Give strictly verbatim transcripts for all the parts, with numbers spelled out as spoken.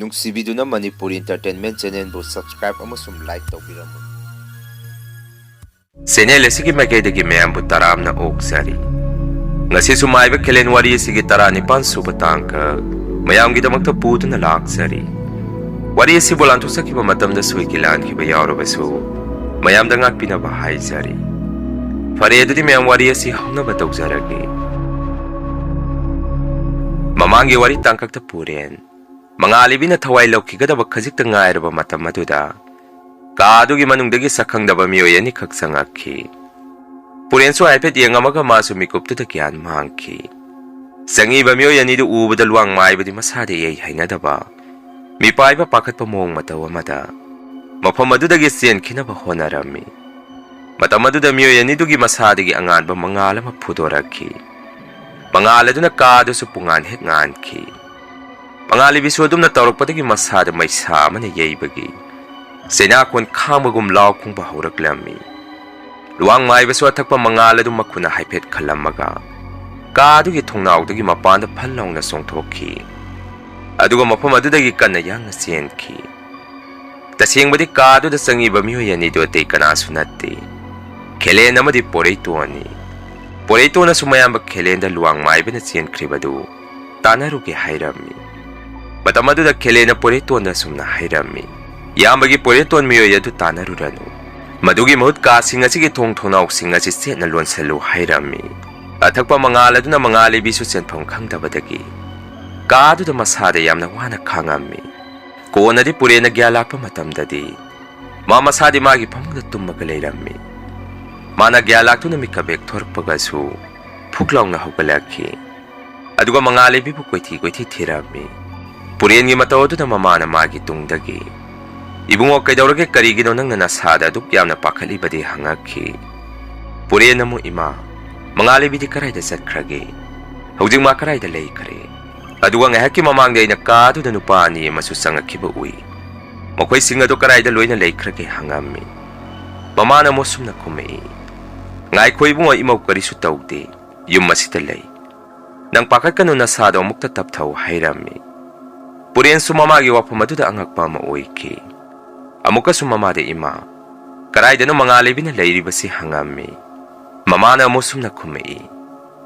ꯅꯨꯡꯁꯤꯕꯤꯗꯨꯅ Manipur Entertainment Channelꯕꯨ subscribe ꯑꯃꯁꯨꯡ like ꯇꯧꯕꯤꯔꯝꯃꯨ꯫ Channel ꯑꯁꯤꯒꯤ ꯃꯥꯏꯀꯩꯗꯒꯤ ꯃꯌꯥꯝꯕꯨ ꯇꯔꯥꯝꯅ ꯑꯣꯛꯆꯔꯤ꯫ ꯉꯁꯤꯁꯨ ꯃꯥꯏꯕ ꯈꯦꯂꯦꯟ ꯋꯥꯔꯤ ꯑꯁꯤꯒꯤ ꯇꯔꯥꯅꯤꯄꯥꯟ ꯁꯨꯕ ꯇꯥꯡꯀꯛ ꯃꯌꯥꯝꯒꯤꯗꯃꯛꯇ ꯄꯨꯗꯨꯅ ꯂꯥꯛꯆꯔꯤ꯫ ꯋꯥꯔꯤ ꯑꯁꯤꯕꯨ ꯂꯥꯟꯊꯣꯛꯆꯈꯤꯕ ꯃꯇꯝꯗ ꯁꯣꯏꯈꯤ ꯂꯥꯟꯈꯤꯕ ꯌꯥꯎꯔꯕꯁꯨ ꯃꯌꯥꯝꯗ ꯉꯥꯛꯄꯤꯅꯕ ꯍꯥꯏꯖꯔꯤ꯫ ꯐꯔꯦ, ꯑꯗꯨꯗꯤ ꯃꯌꯥꯝ ꯋꯥꯔꯤ ꯑꯁꯤ ꯍꯧꯅꯕ ꯇꯧꯖꯔꯒꯦ꯫ ꯃꯃꯥꯡꯒꯤ ꯋꯥꯔꯤ ꯇꯥꯡꯀꯛꯇ ꯄꯨꯔꯦꯟ ꯃꯉꯥꯂꯤꯕꯤꯅ ꯊꯋꯥꯏ ꯂꯧꯈꯤꯒꯗꯕ ꯈꯖꯤꯛꯇ ꯉꯥꯏꯔꯕ ꯃꯇꯝ ꯑꯗꯨꯗ ꯀꯥ ꯑꯗꯨꯒꯤ ꯃꯅꯨꯡꯗꯒꯤ ꯁꯛꯈꯪꯗꯕ ꯃꯤꯑꯣꯏ ꯑꯅꯤꯈꯛ ꯆꯪꯉꯛꯈꯤ꯫ ꯄꯨꯔꯦꯟꯁꯨ ꯍꯥꯏꯐꯦꯠ ꯌꯦꯡꯉꯝꯃꯒ ꯃꯥꯁꯨ ꯃꯤꯀꯨꯞꯇꯨꯗ ꯒ꯭ꯌꯥꯟ ꯃꯥꯡꯈꯤ꯫ ꯆꯪꯉꯤꯕ ꯃꯤꯑꯣꯏ ꯑꯅꯤꯗꯨ ꯎꯕꯗ ꯂꯨꯋꯥꯡ ꯃꯥꯏꯕꯗꯤ ꯃꯁꯥꯗ ꯏꯍꯩ ꯍꯩꯅꯗꯕ, ꯃꯤꯄꯥꯏꯕ ꯄꯥꯈꯠꯄ ꯃꯑꯣꯡ ꯃꯇꯧ ꯑꯃꯗ ꯃꯐꯝ ꯑꯗꯨꯗꯒꯤ ꯆꯦꯟꯈꯤꯅꯕ ꯍꯣꯠꯅꯔꯝꯃꯤ꯫ ꯃꯇꯝ ꯑꯗꯨꯗ ꯃꯤꯑꯣꯏ ꯑꯅꯤꯗꯨꯒꯤ ꯃꯁꯥꯗꯒꯤ ꯑꯉꯥꯟꯕ ꯃꯉꯥꯜ ꯑꯃ ꯐꯨꯗꯣꯔꯛꯈꯤ꯫ ꯃꯉꯥꯜ ꯑꯗꯨꯅ ꯀꯥ ꯑꯗꯨꯁꯨ ꯄꯨꯡꯉꯥꯟ ꯍꯦꯛ ꯉꯥꯟꯈꯤ꯫ ꯃꯉꯥꯂꯤꯕꯤꯁꯨ ꯑꯗꯨꯝꯅ ꯇꯧꯔꯛꯄꯗꯒꯤ ꯃꯁꯥꯗ ꯃꯩꯁꯥ ꯑꯃꯅ ꯌꯩꯕꯒꯤ ꯆꯩꯅꯥꯀꯣꯟ ꯈꯥꯡꯕꯒꯨꯝ ꯂꯥꯎ ꯈꯣꯡꯕ ꯍꯧꯔꯛꯂꯝꯃꯤ꯫ ꯂꯨꯋꯥꯡ ꯃꯥꯏꯕꯁꯨ ꯑꯊꯛꯄ ꯃꯉꯥꯜ ꯑꯗꯨ ꯃꯈꯨꯠꯅ ꯍꯥꯏꯐꯦꯠ ꯈꯜꯂꯝꯃꯒ ꯀꯥ ꯑꯗꯨꯒꯤ ꯊꯣꯡꯅꯥꯎꯗꯒꯤ ꯃꯄꯥꯟꯗ ꯐꯟ ꯂꯥꯎꯅ ꯆꯣꯡꯊꯣꯛꯈꯤ꯫ ꯑꯗꯨꯒ ꯃꯐꯝ ꯑꯗꯨꯗꯒꯤ ꯀꯟꯅ ꯌꯥꯡꯅ ꯆꯦꯟꯈꯤ꯫ ꯇꯁꯦꯡꯕꯗꯤ ꯀꯥ ꯑꯗꯨꯗ ꯆꯪꯉꯤꯕ ꯃꯤꯑꯣꯏ ꯑꯅꯤꯗꯨ ꯑꯇꯩ ꯀꯅꯥꯁꯨ ꯅꯠꯇꯦ, ꯈꯦꯂꯦꯟ ꯑꯃꯗꯤ ꯄꯣꯔꯩꯇꯣꯟꯅꯤ꯫ ꯄꯣꯔꯩꯇꯣꯟꯅꯁꯨ ꯃꯌꯥꯝꯕ ꯈꯦꯂꯦꯟꯗ ꯂꯨꯋꯥꯡ ꯃꯥꯏꯕꯅ ꯆꯦꯟꯈ꯭ꯔꯤꯕꯗꯨ ꯇꯥꯟꯅꯔꯨꯒꯦ ꯍꯥꯏꯔꯝꯃꯤ꯫ ꯃꯇꯝ ꯑꯗꯨꯗ ꯈꯦꯂꯦꯟꯅ ꯄꯣꯔꯩꯇꯣꯟꯗ ꯑꯁꯨꯝꯅ ꯍꯥꯏꯔꯝꯃꯤ, "ꯏꯌꯥꯝꯕꯒꯤ ꯄꯣꯔꯩꯇꯣꯟ ꯃꯤꯑꯣꯏ ꯑꯗꯨ ꯇꯥꯟꯅꯔꯨꯔꯅꯨ꯫ ꯃꯗꯨꯒꯤ ꯃꯍꯨꯠ ꯀꯥꯁꯤꯡ ꯑꯁꯤꯒꯤ ꯊꯣꯡ ꯊꯣꯡꯅꯥꯎꯁꯤꯡ ꯑꯁꯤ ꯆꯦꯠꯅ ꯂꯣꯟꯁꯤꯜꯂꯨ" ꯍꯥꯏꯔꯝꯃꯤ꯫ ꯑꯊꯛꯄ ꯃꯉꯥꯜ ꯑꯗꯨꯅ ꯃꯉꯥꯂꯤꯕꯤꯁꯨ ꯆꯦꯟꯐꯝ ꯈꯪꯗꯕꯗꯒꯤ ꯀꯥ ꯑꯗꯨꯗ ꯃꯁꯥꯗ ꯌꯥꯝꯅ ꯋꯥꯅ ꯈꯥꯡꯉꯝꯃꯤ꯫ ꯀꯣꯟꯅꯗꯤ ꯄꯨꯔꯦꯟꯅ ꯒ꯭ꯌꯥꯟ ꯂꯥꯛꯄ ꯃꯇꯝꯗꯗꯤ ꯃꯥ ꯃꯁꯥꯗꯤ ꯃꯥꯒꯤ ꯐꯃꯨꯡꯗ ꯇꯨꯝꯃꯒ ꯂꯩꯔꯝꯃꯤ꯫ ꯃꯥꯅ ꯒ꯭ꯌꯥꯟ ꯂꯥꯛꯇꯨꯅ ꯃꯤꯀꯞ ꯍꯦꯛ ꯊꯣꯔꯛꯄꯒꯁꯨ ꯐꯨꯛ ꯂꯥꯎꯅ ꯍꯧꯒꯠꯂꯛꯈꯤ꯫ ꯑꯗꯨꯒ ꯃꯉꯥꯂꯤꯕꯤꯕꯨ ꯀꯣꯏꯊꯤ ꯀꯣꯏꯊꯤ ꯊꯤꯔꯝꯃꯤ꯫ ꯄꯨꯔꯦꯟꯒꯤ ꯃꯇꯧ ꯑꯗꯨꯗ ꯃꯃꯥꯅ ꯃꯥꯒꯤ ꯇꯨꯡꯗꯒꯤ, "ꯏꯕꯨꯡꯉꯣ, ꯀꯩꯗꯧꯔꯒꯦ? ꯀꯔꯤꯒꯤꯅꯣ ꯅꯪꯅ ꯅꯁꯥꯗ ꯑꯗꯨꯛ ꯌꯥꯝꯅ ꯄꯥꯈꯠꯂꯤꯕꯗꯤ?" ꯍꯪꯉꯛꯈꯤ꯫ ꯄꯨꯔꯦꯟ ꯑꯃꯨꯛ, "ꯏꯃꯥ, ꯃꯉꯥꯂꯤꯕꯤꯗꯤ ꯀꯗꯥꯏꯗ ꯆꯠꯈ꯭ꯔꯒꯦ? ꯍꯧꯖꯤꯛ ꯃꯥ ꯀꯗꯥꯏꯗ ꯂꯩꯈ꯭ꯔꯦ? ꯑꯗꯨꯒ ꯉꯥꯏꯍꯥꯛꯀꯤ ꯃꯃꯥꯡꯗ ꯑꯩꯅ ꯀꯥ ꯑꯗꯨꯗ ꯅꯨꯄꯥ ꯑꯅꯤ ꯑꯃꯁꯨ ꯆꯪꯉꯛꯈꯤꯕ ꯎꯏ꯫ ꯃꯈꯣꯏꯁꯤꯡ ꯑꯗꯨ ꯀꯗꯥꯏꯗ ꯂꯣꯏꯅ ꯂꯩꯈ꯭ꯔꯒꯦ?" ꯍꯪꯉꯝꯃꯤ꯫ ꯃꯃꯥꯅ ꯑꯃꯨꯛ ꯁꯨꯝꯅ ꯈꯨꯝꯃꯛꯏ, "ꯉꯥꯏꯈꯣ ꯏꯕꯨꯡꯉꯣ, ꯏꯃꯧ ꯀꯔꯤꯁꯨ ꯇꯧꯗꯦ, ꯌꯨꯝ ꯑꯁꯤꯗ ꯂꯩ꯫ ꯅꯪ ꯄꯥꯈꯠꯀꯅꯨ, ꯅꯁꯥꯗꯣ ꯑꯃꯨꯛꯇ ꯇꯞꯊꯧ" ꯍꯥꯏꯔꯝꯃꯤ꯫ ꯄꯨꯔꯦꯟꯁꯨ ꯃꯃꯥꯒꯤ ꯋꯥꯐꯝ ꯑꯗꯨꯗ ꯑꯉꯛꯄ ꯑꯃ ꯑꯣꯏꯈꯤ꯫ ꯑꯃꯨꯛꯀꯁꯨ ꯃꯃꯥꯗ, "ꯏꯃꯥ, ꯀꯗꯥꯏꯗꯅꯣ ꯃꯉꯥꯜꯂꯩꯕꯤꯅ ꯂꯩꯔꯤꯕꯁꯤ?" ꯍꯪꯉꯝꯃꯤ꯫ ꯃꯃꯥꯅ ꯑꯃꯨꯛ ꯁꯨꯝꯅ ꯈꯨꯝꯃꯛꯏ,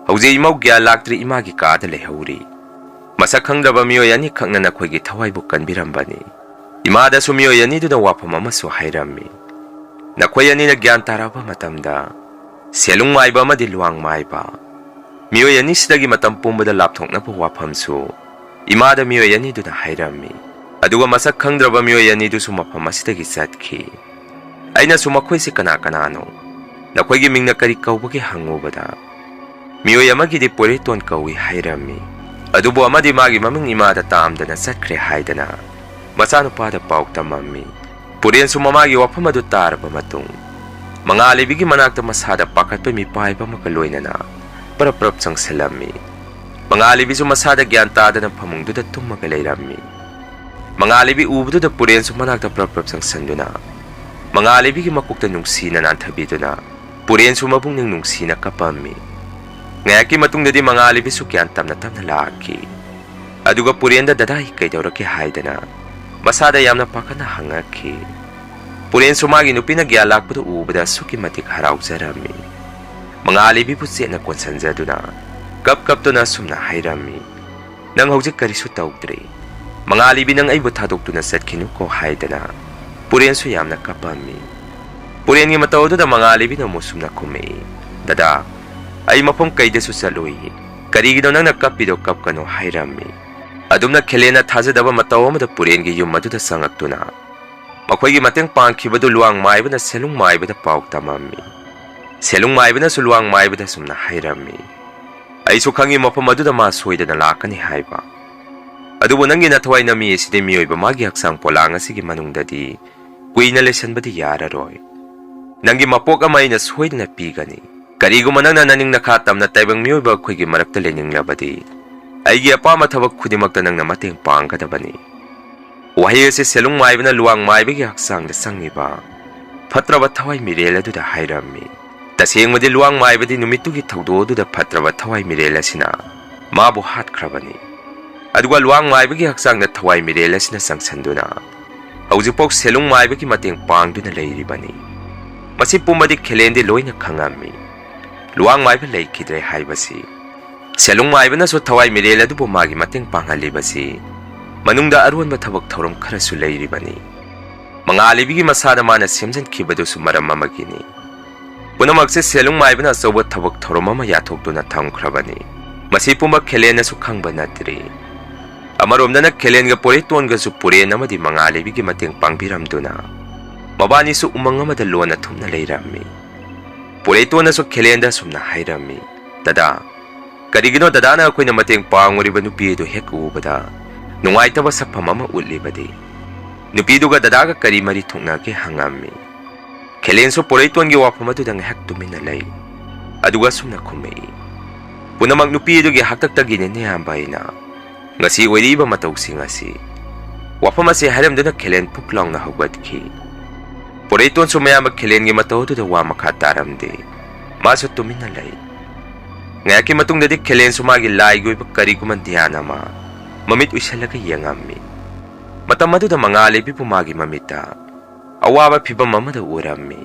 "ꯍꯧꯖꯤꯛ ꯏꯃꯧ ꯒ꯭ꯌꯥꯟ ꯂꯥꯛꯇ꯭ꯔꯤ, ꯏꯃꯥꯒꯤ ꯀꯥꯗ ꯂꯩꯍꯧꯔꯤ꯫ ꯃꯁꯛ ꯈꯪꯗ꯭ꯔꯕ ꯃꯤꯑꯣꯏ ꯑꯅꯤꯈꯛꯅ ꯅꯈꯣꯏꯒꯤ ꯊꯋꯥꯏꯕꯨ ꯀꯟꯕꯤꯔꯝꯕꯅꯤ꯫" ꯏꯃꯥꯗꯁꯨ ꯃꯤꯑꯣꯏ ꯑꯅꯤꯗꯨꯅ ꯋꯥꯐꯝ ꯑꯃꯁꯨ ꯍꯥꯏꯔꯝꯃꯤ꯫ ꯅꯈꯣꯏ ꯑꯅꯤꯅ ꯒ꯭ꯌꯥꯟ ꯇꯥꯔꯛꯄ ꯃꯇꯝꯗ, ꯁꯦꯂꯨꯡ ꯃꯥꯏꯕ ꯑꯃꯗꯤ ꯂꯨꯋꯥꯡ ꯃꯥꯏꯕ, ꯃꯤꯑꯣꯏ ꯑꯅꯤꯁꯤꯗꯒꯤ ꯃꯇꯝ ꯄꯨꯝꯕꯗ ꯂꯥꯞꯊꯣꯛꯅꯕ ꯋꯥꯐꯝꯁꯨ ꯏꯃꯥꯗ ꯃꯤꯑꯣꯏ ꯑꯅꯤꯗꯨꯅ ꯍꯥꯏꯔꯝꯃꯤ꯫ ꯑꯗꯨꯒ ꯃꯁꯛ ꯈꯪꯗ꯭ꯔꯕ ꯃꯤꯑꯣꯏ ꯑꯅꯤꯗꯨꯁꯨ ꯃꯐꯝ ꯑꯁꯤꯗꯒꯤ ꯆꯠꯈꯤ꯫ ꯑꯩꯅꯁꯨ, "ꯃꯈꯣꯏꯁꯤ ꯀꯅꯥ ꯀꯅꯥꯅꯣ? ꯅꯈꯣꯏꯒꯤ ꯃꯤꯡꯅ ꯀꯔꯤ ꯀꯧꯕꯒꯦ?" ꯍꯪꯉꯨꯕꯗ, ꯃꯤꯑꯣꯏ ꯑꯃꯒꯤꯗꯤ ꯄꯣꯏꯔꯩꯇꯣꯟ ꯀꯧꯏ ꯍꯥꯏꯔꯝꯃꯤ꯫ ꯑꯗꯨꯕꯨ ꯑꯃꯗꯤ ꯃꯥꯒꯤ ꯃꯃꯤꯡ ꯏꯃꯥꯗ ꯇꯥꯝꯗꯅ ꯆꯠꯈ꯭ꯔꯦ ꯍꯥꯏꯗꯅ ꯃꯆꯥꯅꯨꯄꯥꯗ ꯄꯥꯎ ꯇꯝꯃꯝꯃꯤ꯫ ꯄꯨꯔꯦꯟꯁꯨ ꯃꯃꯥꯒꯤ ꯋꯥꯐꯝ ꯑꯗꯨ ꯇꯥꯔꯕ ꯃꯇꯨꯡ, ꯃꯉꯥꯜꯂꯩꯕꯤꯒꯤ ꯃꯅꯥꯛꯇ ꯃꯁꯥꯗ ꯄꯥꯈꯠꯄ ꯃꯤꯄꯥꯏꯕ ꯑꯃꯒ ꯂꯣꯏꯅꯅ ꯄꯔꯞ ꯄꯔꯞ ꯆꯪꯁꯤꯜꯂꯝꯃꯤ꯫ ꯃꯉꯥꯜꯂꯩꯕꯤꯁꯨ ꯃꯁꯥꯗ ꯒ꯭ꯌꯥꯟ ꯇꯥꯗꯅ ꯐꯃꯨꯡꯗꯨꯗ ꯇꯨꯝꯃꯒ ꯂꯩꯔꯝꯃꯤ꯫ ꯃꯉꯥꯜꯂꯩꯕꯤ ꯎꯕꯗꯨꯗ ꯄꯨꯔꯦꯟꯁꯨ ꯃꯅꯥꯛꯇ ꯄꯔꯞ ꯄꯔꯞ ꯆꯪꯁꯤꯟꯗꯨꯅ ꯃꯉꯥꯜꯂꯩꯕꯤꯒꯤ ꯃꯀꯣꯛꯇ ꯅꯨꯡꯁꯤꯅ ꯅꯥꯟꯊꯕꯤꯗꯨꯅ ꯄꯨꯔꯦꯟꯁꯨ ꯃꯕꯨꯛꯅꯤꯡ ꯅꯨꯡꯁꯤꯅ ꯀꯞꯄꯝꯃꯤ꯫ ꯉꯥꯏꯍꯥꯛꯀꯤ ꯃꯇꯨꯡꯗꯗꯤ ꯃꯉꯥꯜꯂꯩꯕꯤꯁꯨ ꯒ꯭ꯌꯥꯟ ꯇꯞꯅ ꯇꯞꯅ ꯂꯥꯛꯈꯤ꯫ ꯑꯗꯨꯒ ꯄꯨꯔꯦꯟꯗ, "ꯗꯗꯥ, ꯑꯩ ꯀꯩꯗꯧꯔꯛꯀꯦ?" ꯍꯥꯏꯗꯅ ꯃꯁꯥꯗ ꯌꯥꯝꯅ ꯄꯥꯈꯠꯅ ꯍꯪꯉꯛꯈꯤ꯫ ꯄꯨꯔꯦꯟꯁꯨ ꯃꯥꯒꯤ ꯅꯨꯄꯤꯅ ꯒ꯭ꯌꯥꯟ ꯂꯥꯛꯄꯗꯨ ꯎꯕꯗ ꯑꯁꯨꯛꯀꯤ ꯃꯇꯤꯛ ꯍꯔꯥꯎꯖꯔꯝꯃꯤ꯫ ꯃꯉꯥꯜꯂꯩꯕꯤꯕꯨ ꯆꯦꯠꯅ ꯀꯣꯟꯁꯤꯟꯖꯗꯨꯅ ꯀꯞ ꯀꯞꯇꯨꯅ ꯑꯁꯨꯝꯅ ꯍꯥꯏꯔꯝꯃꯤ, "ꯅꯪ ꯍꯧꯖꯤꯛ ꯀꯔꯤꯁꯨ ꯇꯧꯗ꯭ꯔꯤ꯫" "ꯃꯉꯥꯜꯂꯩꯕꯤ, ꯅꯪ ꯑꯩꯕꯨ ꯊꯥꯗꯣꯛꯇꯨꯅ ꯆꯠꯈꯤꯅꯨꯀꯣ" ꯍꯥꯏꯗꯅ ꯄꯨꯔꯦꯟꯁꯨ ꯌꯥꯝꯅ ꯀꯞꯄꯝꯃꯤ꯫ ꯄꯨꯔꯦꯟꯒꯤ ꯃꯇꯧ ꯑꯗꯨꯗ ꯃꯉꯥꯜꯂꯩꯕꯤꯅ ꯑꯃꯨꯛ ꯁꯨꯝꯅ ꯈꯨꯝꯃꯛꯏ, "ꯗꯗꯥ, ꯑꯩ ꯃꯐꯝ ꯀꯩꯗꯁꯨ ꯆꯠꯂꯣꯏꯌꯦ꯫ ꯀꯔꯤꯒꯤꯅꯣ ꯅꯪꯅ ꯀꯞꯄꯤꯗꯣ? ꯀꯞꯀꯅꯨ" ꯍꯥꯏꯔꯝꯃꯤ꯫ ꯑꯗꯨꯝꯅ ꯈꯦꯂꯦꯟꯅ ꯊꯥꯖꯗꯕ ꯃꯇꯧ ꯑꯃꯗ ꯄꯨꯔꯦꯟꯒꯤ ꯌꯨꯝ ꯑꯗꯨꯗ ꯆꯪꯉꯛꯇꯨꯅ ꯃꯈꯣꯏꯒꯤ ꯃꯇꯦꯡ ꯄꯥꯡꯈꯤꯕꯗꯨ ꯂꯨꯋꯥꯡ ꯃꯥꯏꯕꯅ ꯁꯦꯂꯨꯡ ꯃꯥꯏꯕꯗ ꯄꯥꯎ ꯇꯝꯃꯝꯃꯤ꯫ ꯁꯦꯂꯨꯡ ꯃꯥꯏꯕꯅꯁꯨ ꯂꯨꯋꯥꯡ ꯃꯥꯏꯕꯗ ꯁꯨꯝꯅ ꯍꯥꯏꯔꯝꯃꯤ, "ꯑꯩꯁꯨ ꯈꯪꯉꯤ ꯃꯐꯝ ꯑꯗꯨꯗ ꯃꯥ ꯁꯣꯏꯗꯅ ꯂꯥꯛꯀꯅꯤ ꯍꯥꯏꯕ꯫ ꯑꯗꯨꯕꯨ ꯅꯪꯒꯤ ꯅꯊꯋꯥꯏ ꯅꯃꯤ ꯑꯁꯤꯗꯤ ꯃꯤꯑꯣꯏꯕ ꯃꯥꯒꯤ ꯍꯛꯆꯥꯡ ꯄꯣꯂꯥꯡ ꯑꯁꯤꯒꯤ ꯃꯅꯨꯡꯗꯗꯤ ꯀꯨꯏꯅ ꯂꯩꯁꯟꯕꯗꯤ ꯌꯥꯔꯔꯣꯏ꯫ ꯅꯪꯒꯤ ꯃꯄꯣꯛ ꯑꯃ ꯑꯩꯅ ꯁꯣꯏꯗꯅ ꯄꯤꯒꯅꯤ꯫ ꯀꯔꯤꯒꯨꯝꯕ ꯅꯪꯅ ꯅꯅꯤꯡ ꯅꯈꯥ ꯇꯝꯅ ꯇꯥꯏꯕꯪ ꯃꯤꯑꯣꯏꯕ ꯑꯩꯈꯣꯏꯒꯤ ꯃꯔꯛꯇ ꯂꯩꯅꯤꯡꯂꯕꯗꯤ, ꯑꯩꯒꯤ ꯑꯄꯥꯝꯕ ꯊꯕꯛ ꯈꯨꯗꯤꯡꯃꯛꯇ ꯅꯪꯅ ꯃꯇꯦꯡ ꯄꯥꯡꯒꯗꯕꯅꯤ꯫" ꯋꯥꯍꯩ ꯑꯁꯤ ꯁꯦꯂꯨꯡ ꯃꯥꯏꯕꯅ ꯂꯨꯋꯥꯡ ꯃꯥꯏꯕꯒꯤ ꯍꯛꯆꯥꯡꯗ ꯆꯪꯉꯤꯕ ꯐꯠꯇ꯭ꯔꯕ ꯊꯋꯥꯏ ꯃꯤꯔꯦꯜ ꯑꯗꯨꯗ ꯍꯥꯏꯔꯝꯃꯤ꯫ ꯇꯁꯦꯡꯕꯗꯤ ꯂꯨꯋꯥꯡ ꯃꯥꯏꯕꯗꯤ ꯅꯨꯃꯤꯠꯇꯨꯒꯤ ꯊꯧꯗꯣꯛ ꯑꯗꯨꯗ ꯐꯠꯇ꯭ꯔꯕ ꯊꯋꯥꯏ ꯃꯤꯔꯦꯜ ꯑꯁꯤꯅ ꯃꯥꯕꯨ ꯍꯥꯠꯈ꯭ꯔꯕꯅꯤ꯫ ꯑꯗꯨꯒ ꯂꯨꯋꯥꯡ ꯃꯥꯏꯕꯒꯤ ꯍꯛꯆꯥꯡꯗ ꯊꯋꯥꯏ ꯃꯤꯔꯦꯜ ꯑꯁꯤꯅ ꯆꯪꯁꯤꯟꯗꯨꯅ ꯍꯧꯖꯤꯛꯐꯥꯎ ꯁꯦꯂꯨꯡ ꯃꯥꯏꯕꯒꯤ ꯃꯇꯦꯡ ꯄꯥꯡꯗꯨꯅ ꯂꯩꯔꯤꯕꯅꯤ꯫ ꯃꯁꯤ ꯄꯨꯝꯕꯗꯤ ꯈꯦꯂꯦꯟꯗꯤ ꯂꯣꯏꯅ ꯈꯪꯉꯝꯃꯤ꯫ ꯂꯨꯋꯥꯡ ꯃꯥꯏꯕ ꯂꯩꯈꯤꯗ꯭ꯔꯦ ꯍꯥꯏꯕꯁꯤ, ꯁꯦꯂꯨꯡ ꯃꯥꯏꯕꯅꯁꯨ ꯊꯋꯥꯏ ꯃꯤꯔꯦꯜ ꯑꯗꯨꯕꯨ ꯃꯥꯒꯤ ꯃꯇꯦꯡ ꯄꯥꯡꯍꯜꯂꯤꯕꯁꯤ ꯃꯅꯨꯡꯗ ꯑꯔꯣꯟꯕ ꯊꯕꯛ ꯊꯧꯔꯝ ꯈꯔꯁꯨ ꯂꯩꯔꯤꯕꯅꯤ꯫ ꯃꯉꯥꯂꯩꯕꯤꯒꯤ ꯃꯁꯥꯗ ꯃꯥꯅ ꯁꯦꯝꯖꯤꯟꯈꯤꯕꯗꯨꯁꯨ ꯃꯔꯝ ꯑꯃꯒꯤꯅꯤ꯫ ꯄꯨꯝꯅꯃꯛꯁꯦ ꯁꯦꯂꯨꯡ ꯃꯥꯏꯕꯅ ꯑꯆꯧꯕ ꯊꯕꯛ ꯊꯧꯔꯝ ꯑꯃ ꯌꯥꯊꯣꯛꯇꯨꯅ ꯊꯝꯈ꯭ꯔꯕꯅꯤ꯫ ꯃꯁꯤ ꯄꯨꯝꯕ ꯈꯦꯂꯦꯟꯅꯁꯨ ꯈꯪꯕ ꯅꯠꯇ꯭ꯔꯤ꯫ ꯑꯃꯔꯣꯝꯗꯅ ꯈꯦꯂꯦꯟꯒ ꯄꯣꯔꯩꯇꯣꯟꯒꯁꯨ ꯄꯨꯔꯦꯟ ꯑꯃꯗꯤ ꯃꯉꯥꯂꯩꯕꯤꯒꯤ ꯃꯇꯦꯡ ꯄꯥꯡꯕꯤꯔꯝꯗꯨꯅ ꯃꯕꯥꯅꯤꯁꯨ ꯎꯃꯪ ꯑꯃꯗ ꯂꯣꯟꯅ ꯊꯨꯞꯅ ꯂꯩꯔꯝꯃꯤ꯫ ꯄꯣꯔꯩꯇꯣꯟꯅꯁꯨ ꯈꯦꯂꯦꯟꯗ ꯑꯁꯨꯝꯅ ꯍꯥꯏꯔꯝꯃꯤ, "ꯗꯗꯥ, ꯀꯔꯤꯒꯤꯅꯣ ꯗꯗꯥꯅ ꯑꯩꯈꯣꯏꯅ ꯃꯇꯦꯡ ꯄꯥꯡꯉꯨꯔꯤꯕ ꯅꯨꯄꯤ ꯑꯗꯨ ꯍꯦꯛ ꯎꯕꯗ ꯅꯨꯡꯉꯥꯏꯇꯕ ꯁꯛꯐꯝ ꯑꯃ ꯎꯠꯂꯤꯕꯗꯤ? ꯅꯨꯄꯤꯗꯨꯒ ꯗꯗꯥꯒ ꯀꯔꯤ ꯃꯔꯤ ꯊꯣꯛꯅꯒꯦ?" ꯍꯪꯉꯝꯃꯤ꯫ ꯈꯦꯂꯦꯟꯁꯨ ꯄꯣꯔꯩꯇꯣꯟꯒꯤ ꯋꯥꯐꯝ ꯑꯗꯨꯗ ꯉꯥꯏꯍꯥꯛ ꯇꯨꯃꯤꯟꯅ ꯂꯩ꯫ ꯑꯗꯨꯒ ꯑꯁꯨꯝꯅ ꯈꯨꯝꯃꯛꯏ, "ꯄꯨꯝꯅꯃꯛ ꯅꯨꯄꯤ ꯑꯗꯨꯒꯤ ꯍꯥꯛꯇꯛꯇꯒꯤꯅꯤ, ꯅꯌꯥꯝꯕ꯫ ꯑꯩꯅ ꯉꯁꯤ ꯑꯣꯏꯔꯤꯕ ꯃꯇꯧꯁꯤꯡ ꯑꯁꯤ"꯫ ꯋꯥꯐꯝ ꯑꯁꯤ ꯍꯥꯏꯔꯝꯗꯨꯅ ꯈꯦꯂꯦꯟ ꯐꯨꯛ ꯂꯥꯎꯅ ꯍꯧꯒꯠꯈꯤ꯫ ꯄꯣꯔꯩꯇꯣꯟꯁꯨ ꯃꯌꯥꯝꯕ ꯈꯦꯂꯦꯟꯒꯤ ꯃꯇꯧ ꯑꯗꯨꯗ ꯋꯥ ꯃꯈꯥ ꯇꯥꯔꯝꯗꯦ꯫ ꯃꯥꯁꯨ ꯇꯨꯃꯤꯟꯅ ꯂꯩ꯫ ꯉꯥꯏꯍꯥꯛꯀꯤ ꯃꯇꯨꯡꯗꯗꯤ ꯈꯦꯂꯦꯟꯁꯨ ꯃꯥꯒꯤ ꯂꯥꯏꯒꯤ ꯑꯣꯏꯕ ꯀꯔꯤꯒꯨꯝꯕ ꯙ꯭ꯌꯥꯟ ꯑꯃ ꯃꯃꯤꯠ ꯎꯏꯁꯜꯂꯒ ꯌꯦꯡꯉꯝꯃꯤ꯫ ꯃꯇꯝ ꯑꯗꯨꯗ ꯃꯉꯥꯂꯩꯕꯤꯕꯨ ꯃꯥꯒꯤ ꯃꯃꯤꯠꯇ ꯑꯋꯥꯕ ꯐꯤꯚꯝ ꯑꯃꯗ ꯎꯔꯝꯃꯤ꯫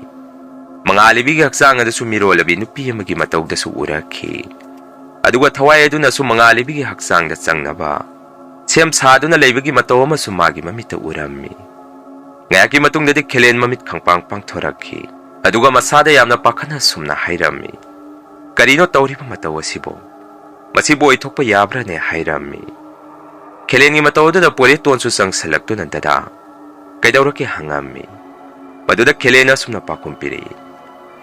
ꯃꯉꯥꯂꯩꯕꯤꯒꯤ ꯍꯛꯆꯥꯡ ꯑꯗꯨꯁꯨ ꯃꯤꯔꯣꯜꯂꯕꯤ ꯅꯨꯄꯤ ꯑꯃꯒꯤ ꯃꯇꯧꯗꯁꯨ ꯎꯔꯛꯈꯤ꯫ ꯑꯗꯨꯒ ꯊꯋꯥꯏ ꯑꯗꯨꯅꯁꯨ ꯃꯉꯥꯂꯩꯕꯤꯒꯤ ꯍꯛꯆꯥꯡꯗ ꯆꯪꯅꯕ ꯁꯦꯝ ꯁꯥꯗꯨꯅ ꯂꯩꯕꯒꯤ ꯃꯇꯧ ꯑꯃꯁꯨ ꯃꯥꯒꯤ ꯃꯃꯤꯠꯇ ꯎꯔꯝꯃꯤ꯫ ꯉꯥꯏꯍꯥꯛꯀꯤ ꯃꯇꯨꯡꯗꯗꯤ ꯈꯦꯂꯦꯟ ꯃꯃꯤꯠ ꯈꯪꯄꯥꯡ ꯄꯥꯡꯊꯣꯔꯛꯈꯤ꯫ ꯑꯗꯨꯒ ꯃꯁꯥꯗ ꯌꯥꯝꯅ ꯄꯥꯈꯠꯅ ꯁꯨꯝꯅ ꯍꯥꯏꯔꯝꯃꯤ, "ꯀꯔꯤꯅꯣ ꯇꯧꯔꯤꯕ ꯃꯇꯧ ꯑꯁꯤꯕꯨ? ꯃꯁꯤꯕꯨ ꯑꯣꯏꯊꯣꯛꯄ ꯌꯥꯕ꯭ꯔꯥꯅꯦ?" ꯍꯥꯏꯔꯝꯃꯤ꯫ ꯈꯦꯂꯦꯟꯒꯤ ꯃꯇꯧ ꯑꯗꯨꯗ ꯄꯣꯔꯦꯇꯣꯟꯁꯨ ꯆꯪꯁꯤꯜꯂꯛꯇꯨꯅ, "ꯗꯗꯥ, ꯀꯩꯗꯧꯔꯒꯦ?" ꯍꯪꯉꯝꯃꯤ꯫ ꯃꯗꯨꯗ ꯈꯦꯂꯦꯟꯅ ꯑꯁꯨꯝꯅ ꯄꯥꯎꯈꯨꯝ ꯄꯤꯔꯛꯏ,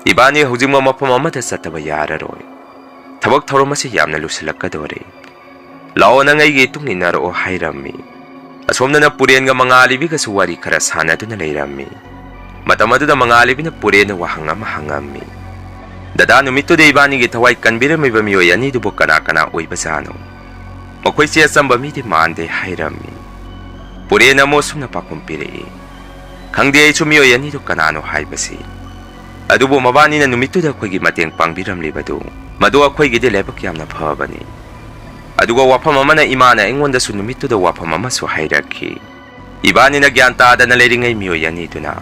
"ꯏꯕꯥꯅꯤ ꯍꯧꯖꯤꯛꯃꯛ ꯃꯐꯝ ꯑꯃꯗ ꯆꯠꯇꯕ ꯌꯥꯔꯔꯣꯏ꯫ ꯊꯕꯛ ꯊꯧꯔꯝ ꯑꯁꯤ ꯌꯥꯝꯅ ꯂꯨꯁꯤꯜꯂꯛꯀꯗꯧꯔꯦ꯫ ꯂꯥꯛꯑꯣ, ꯅꯪ ꯑꯩꯒꯤ ꯏꯇꯨꯡ ꯏꯟꯅꯔꯛꯑꯣ" ꯍꯥꯏꯔꯝꯃꯤ꯫ ꯑꯁꯣꯝꯗꯅ ꯄꯨꯔꯦꯟꯒ ꯃꯉꯥꯂꯤꯕꯤꯒꯁꯨ ꯋꯥꯔꯤ ꯈꯔ ꯁꯥꯟꯅꯗꯨꯅ ꯂꯩꯔꯝꯃꯤ꯫ ꯃꯇꯝ ꯑꯗꯨꯗ ꯃꯉꯥꯂꯤꯕꯤꯅ ꯄꯨꯔꯦꯟꯗ ꯋꯥꯍꯪ ꯑꯃ ꯍꯪꯉꯝꯃꯤ, "ꯗꯗꯥ, ꯅꯨꯃꯤꯠꯇꯨꯗ ꯏꯕꯥꯅꯤꯒꯤ ꯊꯋꯥꯏ ꯀꯟꯕꯤꯔꯝꯃꯤꯕ ꯃꯤꯑꯣꯏ ꯑꯅꯤꯗꯨꯕꯨ ꯀꯅꯥ ꯀꯅꯥ ꯑꯣꯏꯕꯖꯥꯠꯅꯣ? ꯃꯈꯣꯏꯁꯦ ꯑꯆꯝꯕ ꯃꯤꯗꯤ ꯃꯥꯟꯗꯦ" ꯍꯥꯏꯔꯝꯃꯤ꯫ ꯄꯨꯔꯦꯟꯅ ꯑꯃꯨꯛ ꯑꯁꯨꯝꯅ ꯄꯥꯎꯈꯨꯝ ꯄꯤꯔꯛꯏ, "ꯈꯪꯗꯦ ꯑꯩꯁꯨ ꯃꯤꯑꯣꯏ ꯑꯅꯤꯗꯨ ꯀꯅꯥꯅꯣ ꯍꯥꯏꯕꯁꯤ꯫ ꯑꯗꯨꯕꯨ ꯃꯕꯥꯅꯤꯅ ꯅꯨꯃꯤꯠꯇꯨꯗ ꯑꯩꯈꯣꯏꯒꯤ ꯃꯇꯦꯡ ꯄꯥꯡꯕꯤꯔꯝꯂꯤꯕꯗꯨ, ꯃꯗꯨ ꯑꯩꯈꯣꯏꯒꯤꯗꯤ ꯂꯥꯏꯕꯛ ꯌꯥꯝꯅ ꯐꯕꯅꯤ꯫ ꯑꯗꯨꯒ ꯋꯥꯐꯝ ꯑꯃꯅ ꯏꯃꯥꯅ ꯑꯩꯉꯣꯟꯗꯁꯨ ꯅꯨꯃꯤꯠꯇꯨꯗ ꯋꯥꯐꯝ ꯑꯃꯁꯨ ꯍꯥꯏꯔꯛꯈꯤ꯫ ꯏꯕꯥꯅꯤꯅ ꯒ꯭ꯌꯥꯟ ꯇꯥꯗꯅ ꯂꯩꯔꯤꯉꯩ ꯃꯤꯑꯣꯏ ꯑꯅꯤꯗꯨꯅ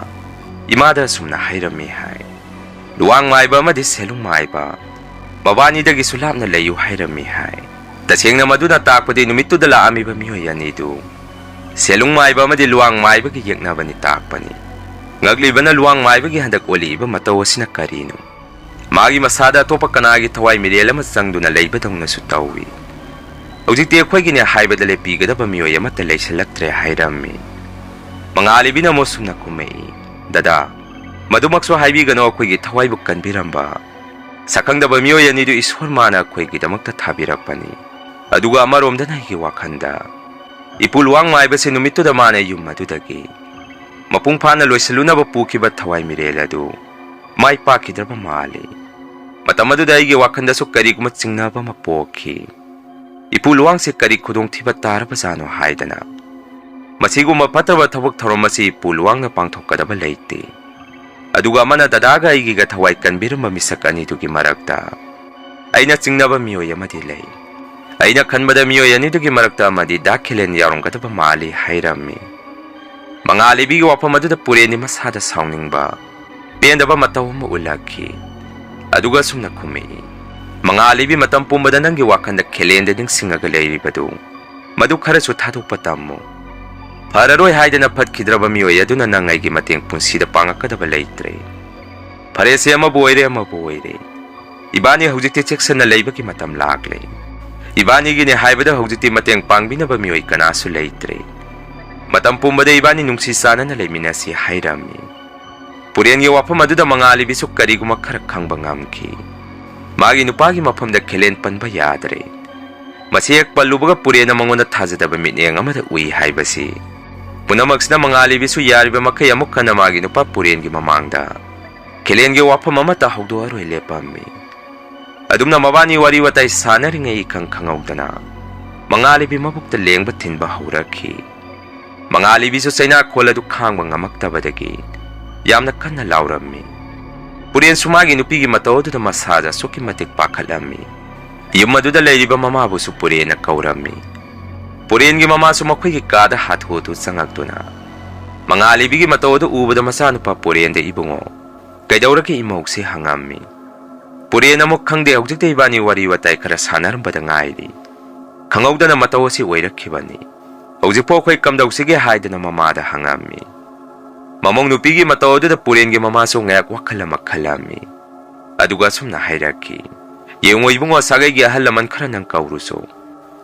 ꯏꯃꯥꯗ ꯑꯁꯨꯝꯅ ꯍꯥꯏꯔꯝꯃꯤ ꯍꯥꯏ, "ꯂꯨꯋꯥꯡ ꯃꯥꯏꯕ ꯑꯃꯗꯤ ꯁꯦꯂꯨꯡ ꯃꯥꯏꯕ ꯃꯕꯥꯅꯤꯗꯒꯤꯁꯨ ꯂꯥꯞꯅ ꯂꯩꯌꯨ" ꯍꯥꯏꯔꯝꯃꯤ ꯍꯥꯏ꯫ ꯇꯁꯦꯡꯅ ꯃꯗꯨꯅ ꯇꯥꯛꯄꯗꯤ ꯅꯨꯃꯤꯠꯇꯨꯗ ꯂꯥꯛꯑꯝꯃꯤꯕ ꯃꯤꯑꯣꯏ ꯑꯅꯤꯗꯨ ꯁꯦꯂꯨꯡ ꯃꯥꯏꯕ ꯑꯃꯗꯤ ꯂꯨꯋꯥꯡ ꯃꯥꯏꯕꯒꯤ ꯌꯦꯛꯅꯕꯅꯤ ꯇꯥꯛꯄꯅꯤ꯫ ꯉꯛꯂꯤꯕꯅ ꯂꯨꯋꯥꯡ ꯃꯥꯏꯕꯒꯤ ꯍꯟꯗꯛ ꯑꯣꯜꯂꯛꯏꯕ ꯃꯇꯧ ꯑꯁꯤꯅ ꯀꯔꯤꯅꯣ? ꯃꯥꯒꯤ ꯃꯁꯥꯗ ꯑꯇꯣꯞꯄ ꯀꯅꯥꯒꯤ ꯊꯋꯥꯏ ꯃꯤꯔꯦꯜ ꯑꯃ ꯆꯪꯗꯨꯅ ꯂꯩꯕꯗꯧꯅꯁꯨ ꯇꯧꯏ꯫ ꯍꯧꯖꯤꯛꯇꯤ ꯑꯩꯈꯣꯏꯒꯤꯅꯦ ꯍꯥꯏꯕꯗ ꯂꯦꯞꯄꯤꯒꯗꯕ ꯃꯤꯑꯣꯏ ꯑꯃꯠꯇ ꯂꯩꯁꯤꯜꯂꯛꯇ꯭ꯔꯦ ꯍꯥꯏꯔꯝꯃꯤ꯫ ꯃꯉꯥꯂꯤꯕꯤꯅ ꯑꯃꯨꯛ ꯁꯨꯝꯅ ꯈꯨꯝꯃꯛꯏ, "ꯗꯗꯥ, ꯃꯗꯨꯃꯛꯁꯨ ꯍꯥꯏꯕꯤꯒꯅꯨ, ꯑꯩꯈꯣꯏꯒꯤ ꯊꯋꯥꯏꯕꯨ ꯀꯟꯕꯤꯔꯝꯕ ꯁꯛꯈꯪꯗꯕ ꯃꯤꯑꯣꯏ ꯑꯅꯤꯗꯨ ꯏꯁꯣꯔ ꯃꯥꯅ ꯑꯩꯈꯣꯏꯒꯤꯗꯃꯛꯇ ꯊꯥꯕꯤꯔꯛꯄꯅꯤ꯫ ꯑꯗꯨꯒ ꯑꯃꯔꯣꯝꯗꯅ ꯑꯩꯒꯤ ꯋꯥꯈꯜꯗ ꯏꯄꯨ ꯂꯨꯋꯥꯡ ꯃꯥꯏꯕꯁꯦ ꯅꯨꯃꯤꯠꯇꯨꯗ ꯃꯥꯅ ꯌꯨꯝ ꯑꯗꯨꯗꯒꯤ ꯃꯄꯨꯡ ꯐꯥꯅ ꯂꯣꯏꯁꯤꯜꯂꯨꯅꯕ ꯄꯨꯈꯤꯕ ꯊꯋꯥꯏ ꯃꯤꯔꯦꯜ ꯑꯗꯨ ꯃꯥꯏ ꯄꯥꯛꯈꯤꯗ꯭ꯔꯕ ꯃꯥꯜꯂꯤ꯫ ꯃꯇꯝ ꯑꯗꯨꯗ ꯑꯩꯒꯤ ꯋꯥꯈꯜꯗꯁꯨ ꯀꯔꯤꯒꯨꯝꯕ ꯆꯤꯡꯅꯕ ꯑꯃ ꯄꯣꯛꯈꯤ꯫ ꯏꯄꯨ ꯂꯨꯋꯥꯡꯁꯦ ꯀꯔꯤ ꯈꯨꯗꯣꯡꯊꯤꯕ ꯇꯥꯔꯕꯖꯥꯠꯅꯣ ꯍꯥꯏꯗꯅ꯫ ꯃꯁꯤꯒꯨꯝꯕ ꯐꯠꯇꯕ ꯊꯕꯛ ꯊꯧꯔꯝ ꯑꯁꯤ ꯏꯄꯨ ꯂꯨꯋꯥꯡꯅ ꯄꯥꯡꯊꯣꯛꯀꯗꯕ ꯂꯩꯇꯦ꯫ ꯑꯗꯨꯒ ꯑꯃꯅ ꯗꯗꯥꯒ ꯑꯩꯒꯤꯒ ꯊꯋꯥꯏ ꯀꯟꯕꯤꯔꯝꯕ ꯃꯤꯁꯛ ꯑꯅꯤꯗꯨꯒꯤ ꯃꯔꯛꯇ ꯑꯩꯅ ꯆꯤꯡꯅꯕ ꯃꯤꯑꯣꯏ ꯑꯃꯗꯤ ꯂꯩ꯫ ꯑꯩꯅ ꯈꯟꯕꯗ ꯃꯤꯑꯣꯏ ꯑꯅꯤꯗꯨꯒꯤ ꯃꯔꯛꯇ ꯑꯃꯗꯤ ꯗꯥ ꯈꯦꯂꯦꯟ ꯌꯥꯎꯔꯝꯒꯗꯕ ꯃꯥꯜꯂꯤ" ꯍꯥꯏꯔꯝꯃꯤ꯫ ꯃꯉꯥꯂꯤꯕꯤꯒꯤ ꯋꯥꯐꯝ ꯑꯗꯨꯗ ꯄꯨꯔꯦꯟꯗꯤ ꯃꯁꯥꯗ ꯁꯥꯎꯅꯤꯡꯕ, ꯄꯦꯟꯗꯕ ꯃꯇꯧ ꯑꯃ ꯎꯠꯂꯛꯈꯤ꯫ ꯑꯗꯨꯒ ꯑꯁꯨꯝꯅ ꯈꯨꯝꯃꯛꯏ, "ꯃꯉꯥꯂꯤꯕꯤ, ꯃꯇꯝ ꯄꯨꯝꯕꯗ ꯅꯪꯒꯤ ꯋꯥꯈꯜꯗ ꯈꯦꯂꯦꯟꯗ ꯅꯤꯡꯁꯤꯡꯉꯒ ꯂꯩꯔꯤꯕꯗꯨ, ꯃꯗꯨ ꯈꯔꯁꯨ ꯊꯥꯗꯣꯛꯄ ꯇꯝꯃꯨ꯫ ꯐꯔꯔꯣꯏ ꯍꯥꯏꯗꯅ ꯐꯠꯈꯤꯗ꯭ꯔꯕ ꯃꯤꯑꯣꯏ ꯑꯗꯨꯅ ꯅꯪ ꯑꯩꯒꯤ ꯃꯇꯦꯡ ꯄꯨꯟꯁꯤꯗ ꯄꯥꯡꯉꯛꯀꯗꯕ ꯂꯩꯇ꯭ꯔꯦ꯫ ꯐꯔꯦꯁꯦ, ꯑꯃꯕꯨ ꯑꯣꯏꯔꯦ, ꯑꯃꯕꯨ ꯑꯣꯏꯔꯦ, ꯏꯕꯥꯅꯤ ꯍꯧꯖꯤꯛꯇꯤ ꯆꯦꯛꯁꯤꯟꯅ ꯂꯩꯕꯒꯤ ꯃꯇꯝ ꯂꯥꯛꯂꯦ꯫ ꯏꯕꯥꯅꯤꯒꯤꯅꯦ ꯍꯥꯏꯕꯗ ꯍꯧꯖꯤꯛꯇꯤ ꯃꯇꯦꯡ ꯄꯥꯡꯕꯤꯅꯕ ꯃꯤꯑꯣꯏ ꯀꯅꯥꯁꯨ ꯂꯩꯇ꯭ꯔꯦ꯫ ꯃꯇꯝ ꯄꯨꯝꯕꯗ ꯏꯕꯥꯅꯤ ꯅꯨꯡꯁꯤ ꯆꯥꯟꯅꯅ ꯂꯩꯃꯤꯟꯅꯁꯤ" ꯍꯥꯏꯔꯝꯃꯤ꯫ ꯄꯨꯔꯦꯟꯒꯤ ꯋꯥꯐꯝ ꯑꯗꯨꯗ ꯃꯉꯥꯂꯤꯕꯤꯁꯨ ꯀꯔꯤꯒꯨꯝꯕ ꯈꯔ ꯈꯪꯕ ꯉꯝꯈꯤ꯫ ꯃꯥꯒꯤ ꯅꯨꯄꯥꯒꯤ ꯃꯐꯝꯗ ꯈꯦꯂꯦꯟ ꯄꯟꯕ ꯌꯥꯗ꯭ꯔꯦ꯫ ꯃꯁꯤ ꯍꯦꯛ ꯄꯜꯂꯨꯕꯒ ꯄꯨꯔꯦꯟꯅ ꯃꯉꯣꯟꯗ ꯊꯥꯖꯗꯕ ꯃꯤꯠꯌꯦꯡ ꯑꯃꯗ ꯎꯏ ꯍꯥꯏꯕꯁꯤ꯫ ꯄꯨꯝꯅꯃꯛꯁꯤꯅ ꯃꯉꯥꯂꯤꯕꯤꯁꯨ ꯌꯥꯔꯤꯕ ꯃꯈꯩ ꯑꯃꯨꯛ ꯍꯟꯅ ꯃꯥꯒꯤ ꯅꯨꯄꯥ ꯄꯨꯔꯦꯟꯒꯤ ꯃꯃꯥꯡꯗ ꯈꯦꯂꯦꯟꯒꯤ ꯋꯥꯐꯝ ꯑꯃꯠꯇ ꯍꯧꯗꯣꯛꯑꯔꯣꯏ ꯂꯦꯞꯄꯝꯃꯤ꯫ ꯑꯗꯨꯝꯅ ꯃꯕꯥꯅꯤ ꯋꯥꯔꯤ ꯋꯥꯇꯥꯏ ꯁꯥꯟꯅꯔꯤꯉꯩ ꯏꯈꯪ ꯈꯪꯍꯧꯗꯅ ꯃꯉꯥꯂꯤꯕꯤ ꯃꯕꯨꯛꯇ ꯂꯦꯡꯕ ꯊꯤꯟꯕ ꯍꯧꯔꯛꯈꯤ꯫ ꯃꯉꯥꯂꯤꯕꯤꯁꯨ ꯆꯩꯅꯥꯈꯣꯜ ꯑꯗꯨ ꯈꯥꯡꯕ ꯉꯝꯃꯛꯇꯕꯗꯒꯤ ꯌꯥꯝꯅ ꯀꯟꯅ ꯂꯥꯎꯔꯝꯃꯤ꯫ ꯄꯨꯔꯦꯟꯁꯨ ꯃꯥꯒꯤ ꯅꯨꯄꯤꯒꯤ ꯃꯇꯧ ꯑꯗꯨꯗ ꯃꯁꯥꯗ ꯑꯁꯨꯛꯀꯤ ꯃꯇꯤꯛ ꯄꯥꯈꯠꯂꯝꯃꯤ꯫ ꯌꯨꯝ ꯑꯗꯨꯗ ꯂꯩꯔꯤꯕ ꯃꯃꯥꯕꯨꯁꯨ ꯄꯨꯔꯦꯟꯅ ꯀꯧꯔꯝꯃꯤ꯫ ꯄꯨꯔꯦꯟꯒꯤ ꯃꯃꯥꯁꯨ ꯃꯈꯣꯏꯒꯤ ꯀꯥꯗ ꯍꯥꯊꯨ ꯍꯥꯊꯨ ꯆꯪꯉꯛꯇꯨꯅ ꯃꯉꯥꯂꯩꯕꯤꯒꯤ ꯃꯇꯧ ꯑꯗꯨ ꯎꯕꯗ ꯃꯆꯥꯅꯨꯄꯥ ꯄꯨꯔꯦꯟꯗ, "ꯏꯕꯨꯡꯉꯣ, ꯀꯩꯗꯧꯔꯒꯦ ꯏꯃꯧꯁꯦ?" ꯍꯪꯉꯝꯃꯤ꯫ ꯄꯨꯔꯦꯟ ꯑꯃꯨꯛ, "ꯈꯪꯗꯦ, ꯍꯧꯖꯤꯛꯇ ꯏꯕꯥꯅꯤ ꯋꯥꯔꯤ ꯋꯥꯇꯥꯏ ꯈꯔ ꯁꯥꯟꯅꯔꯝꯕꯗ ꯉꯥꯏꯔꯤ꯫ ꯈꯪꯍꯧꯗꯅ ꯃꯇꯧ ꯑꯁꯤ ꯑꯣꯏꯔꯛꯈꯤꯕꯅꯤ꯫ ꯍꯧꯖꯤꯛꯐꯥꯎ ꯑꯩꯈꯣꯏ ꯀꯝꯗꯧꯁꯤꯒꯦ?" ꯍꯥꯏꯗꯨꯅ ꯃꯃꯥꯗ ꯍꯪꯉꯝꯃꯤ꯫ ꯃꯃꯧ ꯅꯨꯄꯤꯒꯤ ꯃꯇꯧ ꯑꯗꯨꯗ ꯄꯨꯔꯦꯟꯒꯤ ꯃꯃꯥꯁꯨ ꯉꯥꯏꯍꯥꯛ ꯋꯥꯈꯜ ꯑꯃ ꯈꯜꯂꯝꯃꯤ꯫ ꯑꯗꯨꯒ ꯑꯁꯨꯝꯅ ꯍꯥꯏꯔꯛꯈꯤ, "ꯌꯦꯡꯉꯣ ꯏꯕꯨꯡꯉꯣ, ꯁꯥꯒꯩꯒꯤ ꯑꯍꯜ ꯂꯃꯟ ꯈꯔ ꯅꯪ ꯀꯧꯔꯨꯁꯨ꯫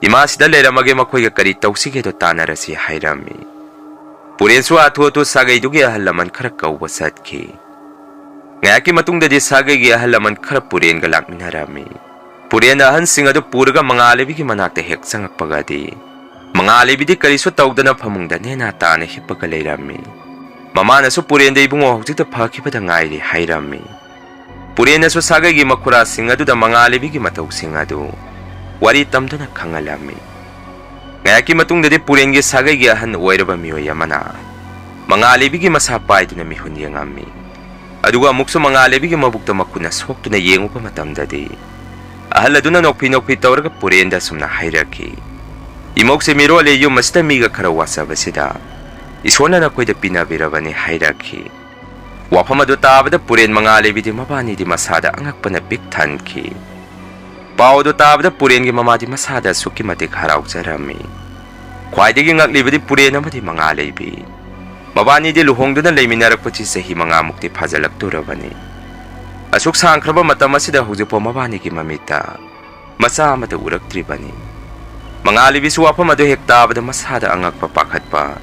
ꯏꯃꯥꯁꯤꯗ ꯂꯩꯔꯝꯃꯒꯦ, ꯃꯈꯣꯏꯒ ꯀꯔꯤ ꯇꯧꯁꯤꯒꯦꯗꯣ ꯇꯥꯟꯅꯔꯁꯤ," ꯍꯥꯏꯔꯝꯃꯤ꯫ ꯄꯨꯔꯦꯟꯁꯨ ꯍꯥꯊꯨ ꯍꯥꯊꯨ ꯁꯥꯒꯩꯗꯨꯒꯤ ꯑꯍꯜ ꯂꯃꯟ ꯈꯔ ꯀꯧꯕ ꯆꯠꯈꯤ꯫ ꯉꯥꯏꯍꯥꯛꯀꯤ ꯃꯇꯨꯡꯗꯗꯤ ꯁꯥꯒꯩꯒꯤ ꯑꯍꯜ ꯂꯃꯟ ꯈꯔ ꯄꯨꯔꯦꯟꯒ ꯂꯥꯛꯃꯤꯟꯅꯔꯝꯃꯤ꯫ ꯄꯨꯔꯦꯟꯅ ꯑꯍꯟꯁꯤꯡ ꯑꯗꯨ ꯄꯨꯔꯒ ꯃꯉꯥꯂꯩꯕꯤꯒꯤ ꯃꯅꯥꯛꯇ ꯍꯦꯛ ꯆꯪꯉꯛꯄꯒꯗꯤ, ꯃꯉꯥꯂꯩꯕꯤꯗꯤ ꯀꯔꯤꯁꯨ ꯇꯧꯗꯅ ꯐꯃꯨꯡꯗ ꯅꯦꯅꯥ ꯇꯥꯅ ꯍꯤꯞꯄꯒ ꯂꯩꯔꯝꯃꯤ꯫ ꯃꯃꯥꯅꯁꯨ ꯄꯨꯔꯦꯟꯗ, "ꯏꯕꯨꯡꯉꯣ, ꯍꯧꯖꯤꯛꯇ ꯐꯈꯤꯕꯗ ꯉꯥꯏꯔꯤ," ꯍꯥꯏꯔꯝꯃꯤ꯫ ꯄꯨꯔꯦꯟꯅꯁꯨ ꯁꯥꯒꯩꯒꯤ ꯃꯈꯨꯔꯥꯁꯤꯡ ꯑꯗꯨꯗ ꯃꯉꯥꯂꯩꯕꯤꯒꯤ ꯃꯇꯧꯁꯤꯡ ꯑꯗꯨ ꯋꯥꯔꯤ ꯇꯝꯗꯨꯅ ꯈꯪꯍꯜꯂꯝꯃꯤ꯫ ꯉꯥꯏꯍꯥꯛꯀꯤ ꯃꯇꯨꯡꯗꯗꯤ ꯄꯨꯔꯦꯟꯒꯤ ꯁꯥꯒꯩꯒꯤ ꯑꯍꯟ ꯑꯣꯏꯔꯕ ꯃꯤꯑꯣꯏ ꯑꯃꯅ ꯃꯉꯥꯂꯩꯕꯤꯒꯤ ꯃꯁꯥ ꯄꯥꯏꯗꯨꯅ ꯃꯤꯍꯨꯟ ꯌꯦꯡꯉꯝꯃꯤ꯫ ꯑꯗꯨꯒ ꯑꯃꯨꯛꯁꯨ ꯃꯉꯥꯂꯩꯕꯤꯒꯤ ꯃꯕꯨꯛꯇ ꯃꯈꯨꯠꯅ ꯁꯣꯛꯇꯨꯅ ꯌꯦꯡꯉꯨꯕ ꯃꯇꯝꯗꯗꯤ, ꯑꯍꯜ ꯑꯗꯨꯅ ꯅꯣꯛꯐꯤ ꯅꯣꯛꯐꯤ ꯇꯧꯔꯒ ꯄꯨꯔꯦꯟꯗ ꯑꯁꯨꯝꯅ ꯍꯥꯏꯔꯛꯈꯤ, "ꯏꯃꯧꯁꯦ ꯃꯤꯔꯣꯜꯂꯦ, ꯌꯨꯝ ꯑꯁꯤꯗ ꯃꯤꯒ ꯈꯔ ꯋꯥꯆꯕꯁꯤꯗ ꯏꯁꯣꯔꯅ ꯅꯈꯣꯏꯗ ꯄꯤꯅꯕꯤꯔꯕꯅꯤ," ꯍꯥꯏꯔꯛꯈꯤ꯫ ꯋꯥꯐꯝ ꯑꯗꯨ ꯇꯥꯕꯗ ꯄꯨꯔꯦꯟ ꯃꯉꯥꯂꯩꯕꯤꯗꯤ ꯃꯕꯥꯅꯤꯗꯤ ꯃꯁꯥꯗ ꯑꯉꯛꯄꯅ ꯄꯤꯛ ꯊꯟꯈꯤ꯫ ꯄꯥꯎ ꯑꯗꯨ ꯇꯥꯕꯗ ꯄꯨꯔꯦꯟꯒꯤ ꯃꯃꯥꯗꯤ ꯃꯁꯥꯗ ꯑꯁꯨꯛꯀꯤ ꯃꯇꯤꯛ ꯍꯔꯥꯎꯖꯔꯝꯃꯤ꯫ ꯈ꯭ꯋꯥꯏꯗꯒꯤ ꯉꯛꯂꯤꯕꯗꯤ ꯄꯨꯔꯦꯟ ꯑꯃꯗꯤ ꯃꯉꯥꯂꯩꯕꯤ꯫ ꯃꯕꯥꯅꯤꯗꯤ ꯂꯨꯍꯣꯡꯗꯨꯅ ꯂꯩꯃꯤꯟꯅꯔꯛꯄꯁꯤ ꯆꯍꯤ ꯃꯉꯥꯃꯨꯛꯇꯤ ꯐꯥꯖꯤꯜꯂꯛꯇꯣꯔꯕꯅꯤ꯫ ꯑꯁꯨꯛ ꯁꯥꯡꯈ꯭ꯔꯕ ꯃꯇꯝ ꯑꯁꯤꯗ ꯍꯧꯖꯤꯛꯐꯥꯎ ꯃꯕꯥꯅꯤꯒꯤ ꯃꯃꯤꯠꯇ ꯃꯆꯥ ꯑꯃꯠꯇ ꯎꯔꯛꯇ꯭ꯔꯤꯕꯅꯤ꯫ ꯃꯉꯥꯂꯩꯕꯤꯁꯨ ꯋꯥꯐꯝ ꯑꯗꯨ ꯍꯦꯛ ꯇꯥꯕꯗ ꯃꯁꯥꯗ ꯑꯉꯛꯄ ꯄꯥꯈꯠꯄ,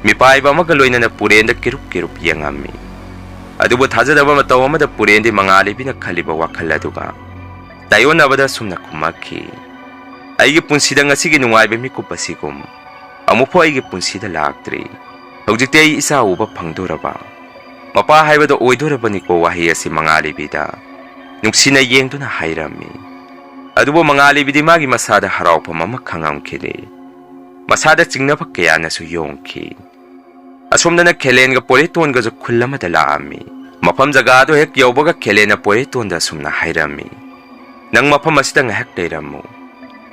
ꯃꯤꯄꯥꯏꯕ ꯑꯃꯒ ꯂꯣꯏꯅꯅ ꯄꯨꯔꯦꯟꯗ ꯀꯤꯔꯨꯞ ꯀꯤꯔꯨꯞ ꯌꯦꯡꯉꯝꯃꯤ꯫ ꯑꯗꯨꯕꯨ ꯊꯥꯖꯗꯕ ꯃꯇꯧ ꯑꯃꯗ ꯄꯨꯔꯦꯟꯗꯤ ꯃꯉꯥꯂꯩꯕꯤꯅ ꯈꯜꯂꯤꯕ ꯋꯥꯈꯜ ꯑꯗꯨꯒ ꯇꯥꯏꯑꯣꯟꯅꯕꯗ ꯑꯁꯨꯝꯅ ꯈꯨꯝꯃꯛꯈꯤ, "ꯑꯩꯒꯤ ꯄꯨꯟꯁꯤꯗ ꯉꯁꯤꯒꯤ ꯅꯨꯡꯉꯥꯏꯕ ꯃꯤꯀꯨꯞ ꯑꯁꯤꯒꯨꯝ ꯑꯃꯨꯛꯐꯥꯎ ꯑꯩꯒꯤ ꯄꯨꯟꯁꯤꯗ ꯂꯥꯛꯇ꯭ꯔꯤ꯫ ꯍꯧꯖꯤꯛꯇꯤ ꯑꯩ ꯏꯆꯥ ꯎꯕ ꯐꯪꯗꯣꯔꯕ, ꯃꯄꯥ ꯍꯥꯏꯕꯗꯣ ꯑꯣꯏꯗꯣꯔꯕꯅꯤꯀꯣ" ꯋꯥꯍꯩ ꯑꯁꯤ ꯃꯉꯥꯂꯩꯕꯤꯗ ꯅꯨꯡꯁꯤꯅ ꯌꯦꯡꯗꯨꯅ ꯍꯥꯏꯔꯝꯃꯤ꯫ ꯑꯗꯨꯕꯨ ꯃꯉꯥꯂꯩꯕꯤꯗꯤ ꯃꯥꯒꯤ ꯃꯁꯥꯗ ꯍꯔꯥꯎꯐꯝ ꯑꯃ ꯈꯪꯉꯝꯈꯤꯗꯦ꯫ ꯃꯁꯥꯗ ꯆꯤꯡꯅꯕ ꯀꯌꯥꯅꯁꯨ ꯌꯣꯡꯈꯤ꯫ ꯑꯁꯣꯝꯗꯅ ꯈꯦꯂꯦꯟꯒ ꯄꯣꯏꯔꯩꯇꯣꯟꯒꯁꯨ ꯈꯨꯜ ꯑꯃꯗ ꯂꯥꯛꯑꯝꯃꯤ꯫ ꯃꯐꯝ ꯖꯒꯥꯗꯨ ꯍꯦꯛ ꯌꯧꯕꯒ ꯈꯦꯂꯦꯟꯅ ꯄꯣꯏꯔꯩꯇꯣꯟꯗ ꯑꯁꯨꯝꯅ ꯍꯥꯏꯔꯝꯃꯤ, "ꯅꯪ ꯃꯐꯝ ꯑꯁꯤꯗ ꯉꯥꯏꯍꯥꯛ ꯂꯩꯔꯝꯃꯨ꯫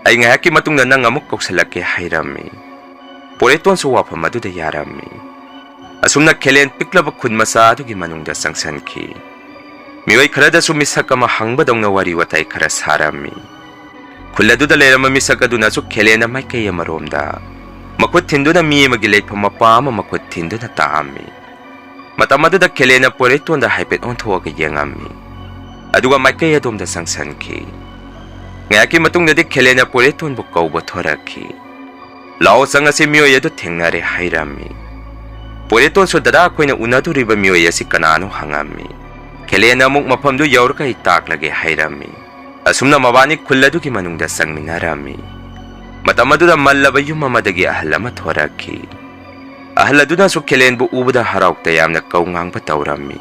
ꯑꯩ ꯉꯥꯏꯍꯥꯛꯀꯤ ꯃꯇꯨꯡꯗ ꯅꯪ ꯑꯃꯨꯛ ꯀꯧꯁꯤꯜꯂꯛꯀꯦ," ꯍꯥꯏꯔꯝꯃꯤ꯫ ꯄꯣꯏꯔꯩꯇꯣꯟꯁꯨ ꯋꯥꯐꯝ ꯑꯗꯨꯗ ꯌꯥꯔꯝꯃꯤ꯫ ꯑꯁꯨꯝꯅ ꯈꯦꯂꯦꯟ ꯄꯤꯛꯂꯕ ꯈꯨꯟ ꯃꯆꯥ ꯑꯗꯨꯒꯤ ꯃꯅꯨꯡꯗ ꯆꯪꯁꯤꯟꯈꯤ꯫ ꯃꯤꯑꯣꯏ ꯈꯔꯗꯁꯨ ꯃꯤꯁꯛ ꯑꯃ ꯍꯪꯕꯗꯧꯅ ꯋꯥꯔꯤ ꯋꯥꯇꯥꯏ ꯈꯔ ꯁꯥꯔꯝꯃꯤ꯫ ꯈꯨꯜ ꯑꯗꯨꯗ ꯂꯩꯔꯝꯕ ꯃꯤꯁꯛ ꯑꯗꯨꯅꯁꯨ ꯈꯦꯂꯦꯟꯗ ꯃꯥꯏꯀꯩ ꯑꯃꯔꯣꯝꯗ, ꯃꯈꯨꯠ ꯊꯤꯟꯗꯨꯅ ꯃꯤ ꯑꯃꯒꯤ ꯂꯩꯐꯝ ꯃꯄꯥ ꯑꯃ ꯃꯈꯨꯠ ꯊꯤꯟꯗꯨꯅ ꯇꯥꯛꯑꯝꯃꯤ꯫ ꯃꯇꯝ ꯑꯗꯨꯗ ꯈꯦꯂꯦꯟꯅ ꯄꯣꯏꯔꯩꯇꯣꯟꯗ ꯍꯥꯏꯐꯦꯠ ꯑꯣꯟꯊꯣꯛꯑꯒ ꯌꯦꯡꯉꯝꯃꯤ, ꯑꯗꯨꯒ ꯃꯥꯏꯀꯩ ꯑꯗꯣꯝꯗ ꯆꯪꯁꯤꯟꯈꯤ꯫ ꯉꯥꯏꯍꯥꯛꯀꯤ ꯃꯇꯨꯡꯗꯗꯤ ꯈꯦꯂꯦꯟꯅ ꯄꯣꯏꯔꯩꯇꯣꯟꯕꯨ ꯀꯧꯕ ꯊꯣꯔꯛꯈꯤ꯫ "ꯂꯥꯛꯑꯣ, ꯆꯪꯉꯁꯤ, ꯃꯤꯑꯣꯏ ꯑꯗꯨ ꯊꯦꯡꯅꯔꯦ," ꯍꯥꯏꯔꯝꯃꯤ꯫ ꯄꯣꯏꯔꯩꯇꯣꯟꯁꯨ ꯗꯗꯥ ꯑꯩꯈꯣꯏꯅ ꯎꯅꯗꯣꯔꯤꯕ ꯃꯤꯑꯣꯏ ꯑꯁꯤ ꯀꯅꯥꯅꯣ ꯍꯪꯉꯝꯃꯤ꯫ ꯈꯦꯂꯦꯟꯅ ꯑꯃꯨꯛ "ꯃꯐꯝꯗꯨ ꯌꯧꯔꯒ ꯑꯩ ꯇꯥꯛꯂꯒꯦ," ꯍꯥꯏꯔꯝꯃꯤ꯫ ꯑꯁꯨꯝꯅ ꯃꯕꯥꯅꯤ ꯈꯨꯜ ꯑꯗꯨꯒꯤ ꯃꯅꯨꯡꯗ ꯆꯪꯃꯤꯟꯅꯔꯝꯃꯤ꯫ ꯃꯇꯝ ꯑꯗꯨꯗ ꯃꯜꯂꯕ ꯌꯨꯝ ꯑꯃꯗꯒꯤ ꯑꯍꯜ ꯑꯃ ꯊꯣꯔꯛꯈꯤ꯫ ꯑꯍꯜ ꯑꯗꯨꯅꯁꯨ ꯈꯦꯂꯦꯟꯕꯨ ꯎꯕꯗ ꯍꯔꯥꯎ ꯇꯌꯥꯝꯅ ꯀꯧ ꯉꯥꯡꯕ ꯇꯧꯔꯝꯃꯤ꯫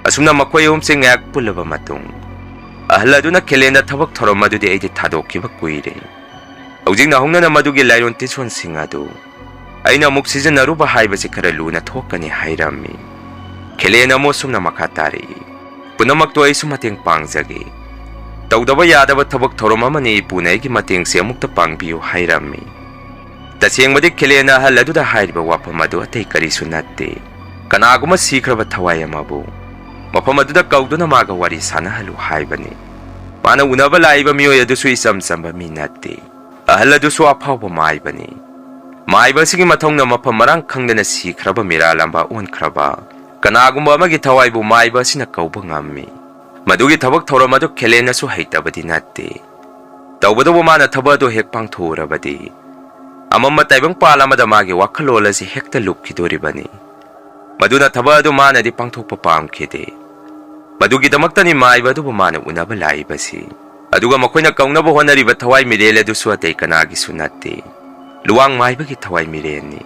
ꯑꯁꯨꯝꯅ ꯃꯈꯣꯏ ꯑꯍꯨꯝꯁꯦ ꯉꯥꯏꯍꯥꯛ ꯄꯨꯜꯂꯕ ꯃꯇꯨꯡ, ꯑꯍꯜ ꯑꯗꯨꯅ ꯈꯦꯂꯦꯟꯗ "ꯊꯕꯛ ꯊꯧꯔꯝ ꯑꯗꯨꯗꯤ ꯑꯩꯗꯤ ꯊꯥꯗꯣꯛꯈꯤꯕ ꯀꯨꯏꯔꯦ꯫ ꯍꯧꯖꯤꯛ ꯅꯍꯧꯅꯅ ꯃꯗꯨꯒꯤ ꯂꯥꯏꯔꯣꯟ ꯇꯤꯟꯁꯣꯟꯁꯤꯡ ꯑꯗꯨ ꯑꯩꯅ ꯑꯃꯨꯛ ꯁꯤꯖꯤꯟꯅꯔꯨꯕ ꯍꯥꯏꯕꯁꯤ ꯈꯔ ꯂꯨꯅ ꯊꯣꯛꯀꯅꯤ," ꯍꯥꯏꯔꯝꯃꯤ꯫ ꯈꯦꯂꯦꯟ ꯑꯃꯨꯛ ꯑꯁꯨꯝꯅ ꯃꯈꯥ ꯇꯥꯔꯛꯏ, "ꯄꯨꯝꯅꯃꯛꯇꯣ ꯑꯩꯁꯨ ꯃꯇꯦꯡ ꯄꯥꯡꯖꯒꯦ꯫ ꯇꯧꯗꯕ ꯌꯥꯗꯕ ꯊꯕꯛ ꯊꯧꯔꯝ ꯑꯃꯅꯤ, ꯏꯄꯨꯅ ꯑꯩꯒꯤ ꯃꯇꯦꯡꯁꯦ ꯑꯃꯨꯛꯇ ꯄꯥꯡꯕꯤꯌꯨ," ꯍꯥꯏꯔꯝꯃꯤ꯫ ꯇꯁꯦꯡꯕꯗꯤ ꯈꯦꯂꯦꯟꯅ ꯑꯍꯜ ꯑꯗꯨꯗ ꯍꯥꯏꯔꯤꯕ ꯋꯥꯐꯝ ꯑꯗꯨ ꯑꯇꯩ ꯀꯔꯤꯁꯨ ꯅꯠꯇꯦ꯫ ꯀꯅꯥꯒꯨꯝꯕ ꯁꯤꯈ꯭ꯔꯕ ꯊꯋꯥꯏ ꯑꯃꯕꯨ ꯃꯐꯝ ꯑꯗꯨꯗ ꯀꯧꯗꯨꯅ ꯃꯥꯒ ꯋꯥꯔꯤ ꯁꯥꯟꯅꯍꯜꯂꯨ ꯍꯥꯏꯕꯅꯤ꯫ ꯃꯥꯅ ꯎꯅꯕ ꯂꯥꯛꯏꯕ ꯃꯤꯑꯣꯏ ꯑꯗꯨꯁꯨ ꯏꯆꯝ ꯆꯝꯕ ꯃꯤ ꯅꯠꯇꯦ꯫ ꯑꯍꯜ ꯑꯗꯨꯁꯨ ꯑꯐꯥꯎꯕ ꯃꯥꯏꯕꯅꯤ꯫ ꯃꯥꯏꯕ ꯑꯁꯤꯒꯤ ꯃꯊꯧꯅ ꯃꯐꯝ ꯃꯔꯥꯡ ꯈꯪꯗꯅ ꯁꯤꯈ꯭ꯔꯕ, ꯃꯤꯔꯥ ꯂꯝꯕꯥ ꯑꯣꯟꯈ꯭ꯔꯕ ꯀꯅꯥꯒꯨꯝꯕ ꯑꯃꯒꯤ ꯊꯋꯥꯏꯕꯨ ꯃꯥꯏꯕ ꯑꯁꯤꯅ ꯀꯧꯕ ꯉꯝꯃꯤ꯫ ꯃꯗꯨꯒꯤ ꯊꯕꯛ ꯊꯧꯔꯝ ꯑꯗꯨ ꯈꯦꯂꯦꯟꯅꯁꯨ ꯍꯩꯇꯕꯗꯤ ꯅꯠꯇꯦ꯫ ꯇꯧꯕꯇꯕꯨ ꯃꯥꯅ ꯊꯕꯛ ꯑꯗꯨ ꯍꯦꯛ ꯄꯥꯡꯊꯣꯛꯎꯔꯕꯗꯤ, ꯑꯃꯝꯕ ꯇꯥꯏꯕꯪꯄꯥꯜ ꯑꯃꯗ ꯃꯥꯒꯤ ꯋꯥꯈꯜꯂꯣꯟ ꯑꯁꯤ ꯍꯦꯛꯇ ꯂꯨꯞꯈꯤꯗꯣꯔꯤꯕꯅꯤ꯫ ꯃꯗꯨꯅ ꯊꯕꯛ ꯑꯗꯨ ꯃꯥꯅꯗꯤ ꯄꯥꯡꯊꯣꯛꯄ ꯄꯥꯝꯈꯤꯗꯦ꯫ ꯃꯗꯨꯒꯤꯗꯃꯛꯇꯅꯤ ꯃꯥꯏꯕ ꯑꯗꯨꯕꯨ ꯃꯥꯅ ꯎꯅꯕ ꯂꯥꯛꯏꯕꯁꯤ꯫ ꯑꯗꯨꯒ ꯃꯈꯣꯏꯅ ꯀꯧꯅꯕ ꯍꯣꯠꯅꯔꯤꯕ ꯊꯋꯥꯏ ꯃꯤꯔꯦꯜ ꯑꯗꯨꯁꯨ ꯑꯇꯩ ꯀꯅꯥꯒꯤꯁꯨ ꯅꯠꯇꯦ, ꯂꯨꯋꯥꯡ ꯃꯥꯏꯕꯒꯤ ꯊꯋꯥꯏ ꯃꯤꯔꯦꯜꯅꯤ꯫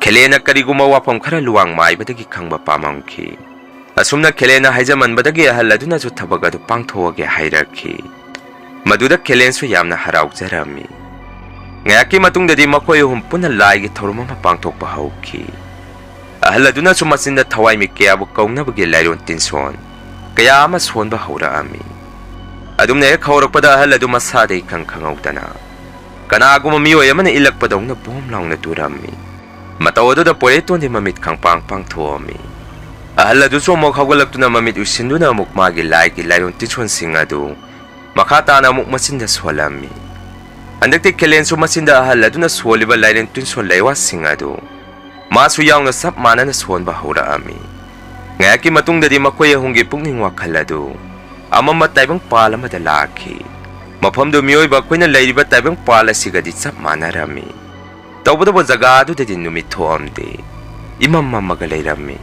ꯈꯦꯂꯦꯟꯅ ꯀꯔꯤꯒꯨꯝꯕ ꯋꯥꯐꯝ ꯈꯔ ꯂꯨꯋꯥꯡ ꯃꯥꯏꯕꯗꯒꯤ ꯈꯪꯕ ꯄꯥꯝꯃꯝꯈꯤ꯫ ꯑꯁꯨꯝꯅ ꯈꯦꯂꯦꯟꯅ ꯍꯥꯏꯖꯃꯟꯕꯗꯒꯤ ꯑꯍꯜ ꯑꯗꯨꯅꯁꯨ ꯊꯕꯛ ꯑꯗꯨ ꯄꯥꯡꯊꯣꯛꯑꯒꯦ ꯍꯥꯏꯔꯛꯈꯤ꯫ ꯃꯗꯨꯗ ꯈꯦꯂꯦꯟꯁꯨ ꯌꯥꯝꯅ ꯍꯔꯥꯎꯖꯔꯝꯃꯤ꯫ ꯉꯥꯏꯍꯥꯛꯀꯤ ꯃꯇꯨꯡꯗꯗꯤ ꯃꯈꯣꯏ ꯑꯍꯨꯝ ꯄꯨꯟꯅ ꯂꯥꯏꯒꯤ ꯊꯧꯔꯝ ꯑꯃ ꯄꯥꯡꯊꯣꯛꯄ ꯍꯧꯈꯤ꯫ ꯑꯍꯜ ꯑꯗꯨꯅꯁꯨ ꯃꯆꯤꯟꯗ ꯊꯋꯥꯏ ꯃꯤ ꯀꯌꯥꯕꯨ ꯀꯧꯅꯕꯒꯤ ꯂꯥꯏꯔꯣꯟ ꯇꯤꯟꯁꯣꯟ ꯀꯌꯥ ꯑꯃ ꯁꯣꯟꯕ ꯍꯧꯔꯛꯑꯝꯃꯤ꯫ ꯑꯗꯨꯝꯅ ꯍꯦꯛ ꯍꯧꯔꯛꯄꯗ ꯑꯍꯜ ꯑꯗꯨ ꯃꯁꯥꯗ ꯏꯈꯪ ꯈꯪꯍꯧꯗꯅ ꯀꯅꯥꯒꯨꯝꯕ ꯃꯤꯑꯣꯏ ꯑꯃꯅ ꯏꯜꯂꯛꯄꯗꯧꯅ ꯕꯣꯝ ꯂꯥꯎꯅ ꯇꯨꯔꯝꯃꯤ꯫ ꯃꯇꯧ ꯑꯗꯨꯗ ꯄꯣꯏꯔꯩꯇꯣꯟꯗꯤ ꯃꯃꯤꯠ ꯈꯪꯄꯥꯡ ꯄꯥꯡꯊꯣꯛꯑꯝꯃꯤ꯫ ꯑꯍꯜ ꯑꯗꯨꯁꯨ ꯑꯃꯨꯛ ꯍꯧꯒꯠꯂꯛꯇꯨꯅ ꯃꯃꯤꯠ ꯎꯏꯁꯤꯟꯗꯨꯅ ꯑꯃꯨꯛ ꯃꯥꯒꯤ ꯂꯥꯏꯒꯤ ꯂꯥꯏꯔꯣꯟ ꯇꯤꯟꯁꯣꯟꯁꯤꯡ ꯑꯗꯨ ꯃꯈꯥ ꯇꯥꯅ ꯑꯃꯨꯛ ꯃꯆꯤꯟꯗ ꯁꯣꯜꯂꯝꯃꯤ꯫ ꯍꯟꯗꯛꯇꯤ ꯈꯦꯂꯦꯟꯁꯨ ꯃꯆꯤꯟꯗ ꯑꯍꯜ ꯑꯗꯨꯅ ꯁꯣꯜꯂꯤꯕ ꯂꯥꯏꯔꯦꯟ ꯇꯤꯟꯁꯣꯟ ꯂꯩꯋꯥꯁꯤꯡ ꯑꯗꯨ ꯃꯥꯁꯨ ꯌꯥꯎꯅ ꯆꯞ ꯃꯥꯟꯅꯅ ꯁꯣꯟꯕ ꯍꯧꯔꯛꯑꯝꯃꯤ꯫ ꯉꯥꯏꯍꯥꯛꯀꯤ ꯃꯇꯨꯡꯗꯗꯤ ꯃꯈꯣꯏ ꯑꯍꯨꯝꯒꯤ ꯄꯨꯛꯅꯤꯡ ꯋꯥꯈꯜ ꯑꯗꯨ ꯑꯃꯝꯕ ꯇꯥꯏꯕꯪ ꯄꯥꯜ ꯑꯃꯗ ꯂꯥꯛꯈꯤ꯫ ꯃꯐꯝꯗꯨ ꯃꯤꯑꯣꯏꯕ ꯑꯩꯈꯣꯏꯅ ꯂꯩꯔꯤꯕ ꯇꯥꯏꯕꯪ ꯄꯥꯜ ꯑꯁꯤꯒꯗꯤ ꯆꯞ ꯃꯥꯟꯅꯔꯝꯃꯤ꯫ ꯇꯧꯕꯇꯕꯨ ꯖꯒꯥ ꯑꯗꯨꯗꯗꯤ ꯅꯨꯃꯤꯠ ꯊꯣꯛꯑꯝꯗꯦ꯫ ꯏꯃꯝ ꯃꯝꯃꯒ ꯂꯩꯔꯝꯃꯤ꯫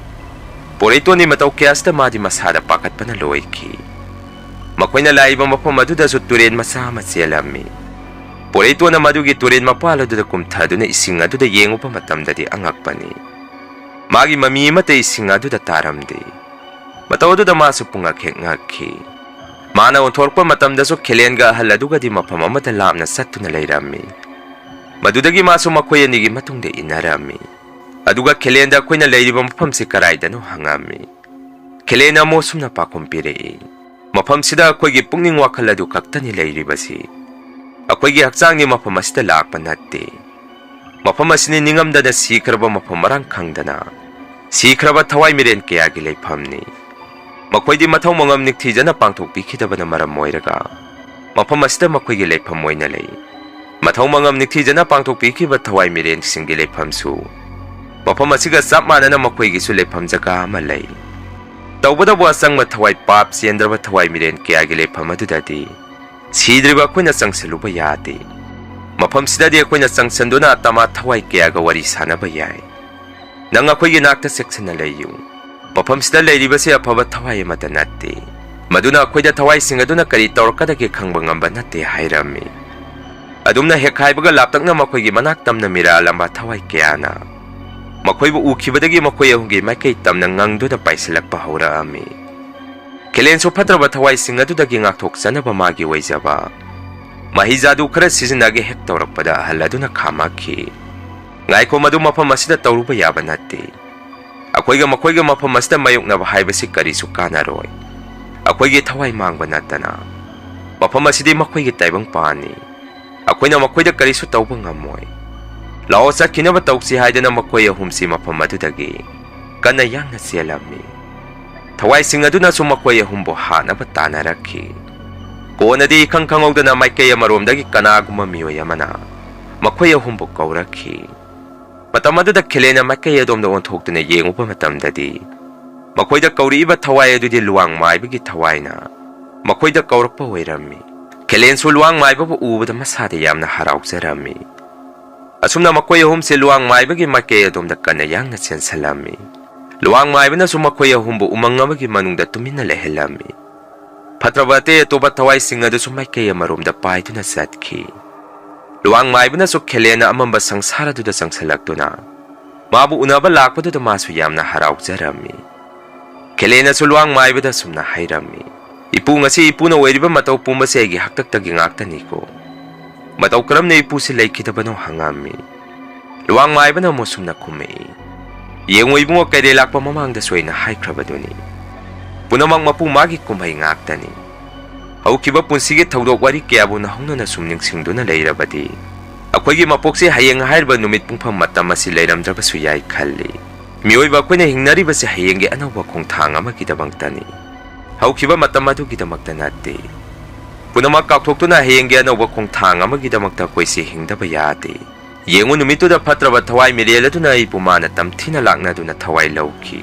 ꯄꯣꯔꯩꯇꯣꯟꯗꯤ ꯃꯇꯧ ꯀꯌꯥꯁꯤꯗ ꯃꯥꯗꯤ ꯃꯁꯥꯗ ꯄꯥꯈꯠꯄꯅ ꯂꯣꯏꯈꯤ꯫ ꯃꯈꯣꯏꯅ ꯂꯥꯛꯏꯕ ꯃꯐꯝ ꯑꯗꯨꯗꯁꯨ ꯇꯨꯔꯦꯟ ꯃꯆꯥ ꯑꯃ ꯆꯦꯜꯂꯝꯃꯤ꯫ ꯄꯣꯔꯩꯇꯣꯟꯅ ꯃꯗꯨꯒꯤ ꯇꯨꯔꯦꯟ ꯃꯄꯥꯜ ꯑꯗꯨꯗ ꯀꯨꯝꯊꯗꯨꯅ ꯏꯁꯤꯡ ꯑꯗꯨꯗ ꯌꯦꯡꯉꯨꯕ ꯃꯇꯝꯗꯗꯤ ꯑꯉꯛꯄꯅꯤ꯫ ꯃꯥꯒꯤ ꯃꯃꯤ ꯑꯃꯠꯇ ꯏꯁꯤꯡ ꯑꯗꯨꯗ ꯇꯥꯔꯝꯗꯦ꯫ ꯃꯇꯧ ꯑꯗꯨꯗ ꯃꯥꯁꯨ ꯄꯨꯡꯉꯛ ꯍꯦꯛ ꯉꯛꯈꯤ꯫ ꯃꯥꯅ ꯑꯣꯟꯊꯣꯔꯛꯄ ꯃꯇꯝꯗꯁꯨ ꯈꯦꯂꯦꯟꯒ ꯑꯍꯜ ꯑꯗꯨꯒꯗꯤ ꯃꯐꯝ ꯑꯃꯗ ꯂꯥꯞꯅ ꯆꯠꯇꯨꯅ ꯂꯩꯔꯝꯃꯤ꯫ ꯃꯗꯨꯗꯒꯤ ꯃꯥꯁꯨ ꯃꯈꯣꯏ ꯑꯅꯤꯒꯤ ꯃꯇꯨꯡꯗ ꯏꯟꯅꯔꯝꯃꯤ꯫ ꯑꯗꯨꯒ ꯈꯦꯂꯦꯟꯗ ꯑꯩꯈꯣꯏꯅ ꯂꯩꯔꯤꯕ ꯃꯐꯝꯁꯤ ꯀꯗꯥꯏꯗꯅꯣ ꯍꯪꯉꯝꯃꯤ꯫ ꯈꯦꯂꯦꯟꯅ ꯑꯃꯨꯛ ꯑꯁꯨꯝꯅ ꯄꯥꯎꯈꯨꯝ ꯄꯤꯔꯛꯏ, "ꯃꯐꯝꯁꯤꯗ ꯑꯩꯈꯣꯏꯒꯤ ꯄꯨꯛꯅꯤꯡ ꯋꯥꯈꯜ ꯑꯗꯨ ꯈꯛꯇꯅꯤ ꯂꯩꯔꯤꯕꯁꯤ꯫ ꯑꯩꯈꯣꯏꯒꯤ ꯍꯛꯆꯥꯡꯗꯤ ꯃꯐꯝ ꯑꯁꯤꯗ ꯂꯥꯛꯄ ꯅꯠꯇꯦ꯫ ꯃꯐꯝ ꯑꯁꯤꯅꯤ ꯅꯤꯡꯉꯝꯗꯅ ꯁꯤꯈ꯭ꯔꯕ ꯃꯐꯝ ꯃꯔꯥꯡ ꯈꯪꯗꯅ ꯁꯤꯈ꯭ꯔꯕ ꯊꯋꯥꯏ ꯃꯤꯔꯦꯟ ꯀꯌꯥꯒꯤ ꯂꯩꯐꯝꯅꯤ꯫ ꯃꯈꯣꯏꯗꯤ ꯃꯊꯧ ꯃꯉꯝ ꯅꯤꯡꯊꯤꯖꯅ ꯄꯥꯡꯊꯣꯛꯄꯤꯈꯤꯗꯕꯅ ꯃꯔꯝ ꯑꯣꯏꯔꯒ ꯃꯐꯝ ꯑꯁꯤꯗ ꯃꯈꯣꯏꯒꯤ ꯂꯩꯐꯝ ꯑꯣꯏꯅ ꯂꯩ꯫ ꯃꯊꯧ ꯃꯉꯝ ꯅꯤꯡꯊꯤꯖꯅ ꯄꯥꯡꯊꯣꯛꯄꯤꯈꯤꯕ ꯊꯋꯥꯏ ꯃꯤꯔꯦꯟꯁꯤꯡꯒꯤ ꯂꯩꯐꯝꯁꯨ ꯃꯐꯝ ꯑꯁꯤꯒ ꯆꯞ ꯃꯥꯟꯅꯅ ꯃꯈꯣꯏꯒꯤꯁꯨ ꯂꯩꯐꯝ ꯖꯒꯥ ꯑꯃ ꯂꯩ꯫ ꯇꯧꯕꯇꯕꯨ ꯑꯆꯪꯕ ꯊꯋꯥꯏ, ꯄꯥꯞ ꯆꯦꯟꯗ꯭ꯔꯕ ꯊꯋꯥꯏ ꯃꯤꯔꯦꯟ ꯀꯌꯥꯒꯤ ꯂꯩꯐꯝ ꯑꯗꯨꯗꯗꯤ ꯁꯤꯗ꯭ꯔꯤꯕ ꯑꯩꯈꯣꯏꯅ ꯆꯪꯁꯤꯜꯂꯨꯕ ꯌꯥꯗꯦ꯫ ꯃꯐꯝꯁꯤꯗꯗꯤ ꯑꯩꯈꯣꯏꯅ ꯆꯪꯁꯤꯟꯗꯨꯅ ꯑꯇꯃꯥ ꯊꯋꯥꯏ ꯀꯌꯥꯒ ꯋꯥꯔꯤ ꯁꯥꯟꯅꯕ ꯌꯥꯏ꯫ ꯅꯪ ꯑꯩꯈꯣꯏꯒꯤ ꯅꯥꯛꯇ ꯆꯦꯛꯁꯤꯟꯅ ꯂꯩꯌꯨ꯫ ꯃꯐꯝꯁꯤꯗ ꯂꯩꯔꯤꯕꯁꯤ ꯑꯐꯕ ꯊꯋꯥꯏ ꯑꯃꯠꯇ ꯅꯠꯇꯦ꯫ ꯃꯗꯨꯅ ꯑꯩꯈꯣꯏꯗ ꯊꯋꯥꯏꯁꯤꯡ ꯑꯗꯨꯅ ꯀꯔꯤ ꯇꯧꯔꯛꯀꯗꯒꯦ ꯈꯪꯕ ꯉꯝꯕ ꯅꯠꯇꯦ" ꯍꯥꯏꯔꯝꯃꯤ꯫ ꯑꯗꯨꯝꯅ ꯍꯦꯛ ꯍꯥꯏꯕꯒ ꯂꯥꯞꯇꯛꯅ ꯃꯈꯣꯏꯒꯤ ꯃꯅꯥꯛ ꯇꯝꯅ ꯃꯤꯔꯥꯜꯂꯝꯕ ꯊꯋꯥꯏ ꯀꯌꯥꯅ ꯃꯈꯣꯏꯕꯨ ꯎꯈꯤꯕꯗꯒꯤ ꯃꯈꯣꯏ ꯑꯍꯨꯝꯒꯤ ꯃꯥꯏꯀꯩ ꯇꯝꯅ ꯉꯪꯗꯨꯅ ꯄꯥꯏꯁꯤꯜꯂꯛꯄ ꯍꯧꯔꯛꯑꯝꯃꯤ꯫ ꯈꯦꯂꯦꯟꯁꯨ ꯐꯠꯇ꯭ꯔꯕ ꯊꯋꯥꯏꯁꯤꯡ ꯑꯗꯨꯗꯒꯤ ꯉꯥꯛꯊꯣꯛꯆꯅꯕ ꯃꯥꯒꯤ ꯑꯣꯏꯖꯕ ꯃꯍꯩ ꯖꯥꯗꯨ ꯈꯔ ꯁꯤꯖꯤꯟꯅꯒꯦ ꯍꯦꯛ ꯇꯧꯔꯛꯄꯗ ꯑꯍꯜ ꯑꯗꯨꯅ ꯈꯥꯝꯃꯛꯈꯤ꯫ "ꯉꯥꯏꯈꯣ, ꯃꯗꯨ ꯃꯐꯝ ꯑꯁꯤꯗ ꯇꯧꯔꯨꯕ ꯌꯥꯕ ꯅꯠꯇꯦ꯫ ꯑꯩꯈꯣꯏꯒ ꯃꯈꯣꯏꯒ ꯃꯐꯝ ꯑꯁꯤꯗ ꯃꯥꯌꯣꯛꯅꯕ ꯍꯥꯏꯕꯁꯤ ꯀꯔꯤꯁꯨ ꯀꯥꯟꯅꯔꯣꯏ꯫ ꯑꯩꯈꯣꯏꯒꯤ ꯊꯋꯥꯏ ꯃꯥꯡꯕ ꯅꯠꯇꯅ ꯃꯐꯝ ꯑꯁꯤꯗꯤ ꯃꯈꯣꯏꯒꯤ ꯇꯥꯏꯕꯪꯄꯥꯟꯅꯤ꯫ ꯑꯩꯈꯣꯏꯅ ꯃꯈꯣꯏꯗ ꯀꯔꯤꯁꯨ ꯇꯧꯕ ꯉꯝꯃꯣꯏ꯫ ꯂꯥꯛꯑꯣ, ꯆꯠꯈꯤꯅꯕ ꯇꯧꯁꯤ" ꯍꯥꯏꯗꯨꯅ ꯃꯈꯣꯏ ꯑꯍꯨꯝꯁꯤ ꯃꯐꯝ ꯑꯗꯨꯗꯒꯤ ꯀꯟꯅ ꯌꯥꯡꯅ ꯆꯦꯜꯂꯝꯃꯤ꯫ ꯊꯋꯥꯏꯁꯤꯡ ꯑꯗꯨꯅꯁꯨ ꯃꯈꯣꯏ ꯑꯍꯨꯝꯕꯨ ꯍꯥꯠꯅꯕ ꯇꯥꯟꯅꯔꯛꯈꯤ꯫ ꯀꯣꯟꯅꯗꯤ ꯏꯈꯪ ꯈꯪꯍꯧꯗꯅ ꯃꯥꯏꯀꯩ ꯑꯃꯔꯣꯝꯗꯒꯤ ꯀꯅꯥꯒꯨꯝꯕ ꯃꯤꯑꯣꯏ ꯑꯃꯅ ꯃꯈꯣꯏ ꯑꯍꯨꯝꯕꯨ ꯀꯧꯔꯛꯈꯤ꯫ ꯃꯇꯝ ꯑꯗꯨꯗ ꯈꯦꯂꯦꯟꯅ ꯃꯥꯏꯀꯩ ꯑꯗꯣꯝꯗ ꯑꯣꯟꯊꯣꯛꯇꯨꯅ ꯌꯦꯡꯉꯨꯕ ꯃꯇꯝꯗꯗꯤ, ꯃꯈꯣꯏꯗ ꯀꯧꯔꯛꯏꯕ ꯊꯋꯥꯏ ꯑꯗꯨꯗꯤ ꯂꯨꯋꯥꯡ ꯃꯥꯏꯕꯒꯤ ꯊꯋꯥꯏꯅ ꯃꯈꯣꯏꯗ ꯀꯧꯔꯛꯄ ꯑꯣꯏꯔꯝꯃꯤ꯫ ꯈꯦꯂꯦꯟꯁꯨ ꯂꯨꯋꯥꯡ ꯃꯥꯏꯕꯕꯨ ꯎꯕꯗ ꯃꯁꯥꯗ ꯌꯥꯝꯅ ꯍꯔꯥꯎꯖꯔꯝꯃꯤ꯫ ꯑꯁꯨꯝꯅ ꯃꯈꯣꯏ ꯑꯍꯨꯝꯁꯦ ꯂꯨꯋꯥꯡ ꯃꯥꯏꯕꯒꯤ ꯃꯥꯏꯀꯩ ꯑꯗꯣꯝꯗ ꯀꯟꯅ ꯌꯥꯡꯅ ꯆꯦꯟꯁꯤꯜꯂꯝꯃꯤ꯫ ꯂꯨꯋꯥꯡ ꯃꯥꯏꯕꯅꯁꯨ ꯃꯈꯣꯏ ꯑꯍꯨꯝꯕꯨ ꯎꯃꯪ ꯑꯃꯒꯤ ꯃꯅꯨꯡꯗ ꯇꯨꯃꯤꯟꯅ ꯂꯩꯍꯜꯂꯝꯃꯤ꯫ ꯐꯠꯇ꯭ꯔꯕ ꯑꯇꯩ ꯑꯇꯣꯞꯄ ꯊꯋꯥꯏꯁꯤꯡ ꯑꯗꯨꯁꯨ ꯃꯥꯏꯀꯩ ꯑꯃꯔꯣꯝꯗ ꯄꯥꯏꯗꯨꯅ ꯆꯠꯈꯤ꯫ ꯂꯨꯋꯥꯡ ꯃꯥꯏꯕꯅꯁꯨ ꯈꯦꯂꯦꯟꯅ ꯑꯃꯝꯕ ꯁꯪꯁꯥꯔ ꯑꯗꯨꯗ ꯆꯪꯁꯤꯜꯂꯛꯇꯨꯅ ꯃꯥꯕꯨ ꯎꯅꯕ ꯂꯥꯛꯄꯗꯨꯗ ꯃꯥꯁꯨ ꯌꯥꯝꯅ ꯍꯔꯥꯎꯖꯔꯝꯃꯤ꯫ ꯈꯦꯂꯦꯟꯅꯁꯨ ꯂꯨꯋꯥꯡ ꯃꯥꯏꯕꯗ ꯑꯁꯨꯝꯅ ꯍꯥꯏꯔꯝꯃꯤ, "ꯏꯄꯨ, ꯉꯁꯤ ꯏꯄꯨꯅ ꯑꯣꯏꯔꯤꯕ ꯃꯇꯧ ꯄꯨꯝꯕꯁꯦ ꯑꯩꯒꯤ ꯍꯥꯛꯇꯛꯇꯒꯤ ꯉꯥꯛꯇꯅꯤꯀꯣ꯫ ꯃꯇꯧ ꯀꯔꯝꯅ ꯏꯄꯨꯁꯤ ꯂꯩꯈꯤꯗꯕꯅꯣ?" ꯍꯪꯉꯝꯃꯤ꯫ ꯂꯨꯋꯥꯡ ꯃꯥꯏꯕꯅ ꯑꯃꯨꯛ ꯁꯨꯝꯅ ꯈꯨꯝꯃꯛꯏ, "ꯌꯦꯡꯉꯣ ꯏꯕꯨꯡꯉꯣ, ꯀꯩꯔꯦꯜ ꯂꯥꯛꯄ ꯃꯃꯥꯡꯗꯁꯨ ꯑꯩꯅ ꯍꯥꯏꯈ꯭ꯔꯕꯗꯨꯅꯤ꯫ ꯄꯨꯝꯅꯃꯛ ꯃꯄꯨ ꯃꯥꯒꯤ ꯀꯨꯝꯍꯩ ꯉꯥꯛꯇꯅꯤ꯫ ꯍꯧꯈꯤꯕ ꯄꯨꯟꯁꯤꯒꯤ ꯊꯧꯗꯣꯛ ꯋꯥꯔꯤ ꯀꯌꯥꯕꯨ ꯅꯍꯧꯅꯅ ꯁꯨꯝ ꯅꯤꯡꯁꯤꯡꯗꯨꯅ ꯂꯩꯔꯕꯗꯤ, ꯑꯩꯈꯣꯏꯒꯤ ꯃꯄꯣꯛꯁꯦ ꯍꯌꯦꯡ ꯍꯥꯏꯔꯤꯕ ꯅꯨꯃꯤꯠ ꯄꯨꯡꯐꯝ ꯃꯇꯝ ꯑꯁꯤ ꯂꯩꯔꯝꯗ꯭ꯔꯕꯁꯨ ꯌꯥꯏ ꯈꯜꯂꯤ꯫ ꯃꯤꯑꯣꯏꯕ ꯑꯩꯈꯣꯏꯅ ꯍꯤꯡꯅꯔꯤꯕꯁꯦ ꯍꯌꯦꯡꯒꯤ ꯑꯅꯧꯕ ꯈꯣꯡꯊꯥꯡ ꯑꯃꯒꯤꯗꯃꯛꯇꯅꯤ꯫ ꯍꯧꯈꯤꯕ ꯃꯇꯝ ꯑꯗꯨꯒꯤꯗꯃꯛꯇ ꯅꯠꯇꯦ꯫ ꯄꯨꯝꯅꯃꯛ ꯀꯥꯎꯊꯣꯛꯇꯨꯅ ꯍꯌꯦꯡꯒꯤ ꯑꯅꯧꯕ ꯈꯣꯡꯊꯥꯡ ꯑꯃꯒꯤꯗꯃꯛꯇ ꯑꯩꯈꯣꯏꯁꯤ ꯍꯤꯡꯗꯕ ꯌꯥꯗꯦ꯫ ꯌꯦꯡꯉꯨ, ꯅꯨꯃꯤꯠꯇꯨꯗ ꯐꯠꯇ꯭ꯔꯕ ꯊꯋꯥꯏ ꯃꯤꯔꯦꯜ ꯑꯗꯨꯅ ꯑꯩꯕꯨ ꯃꯥꯅ ꯇꯝꯊꯤꯅ ꯂꯥꯛꯅꯗꯨꯅ ꯊꯋꯥꯏ ꯂꯧꯈꯤ꯫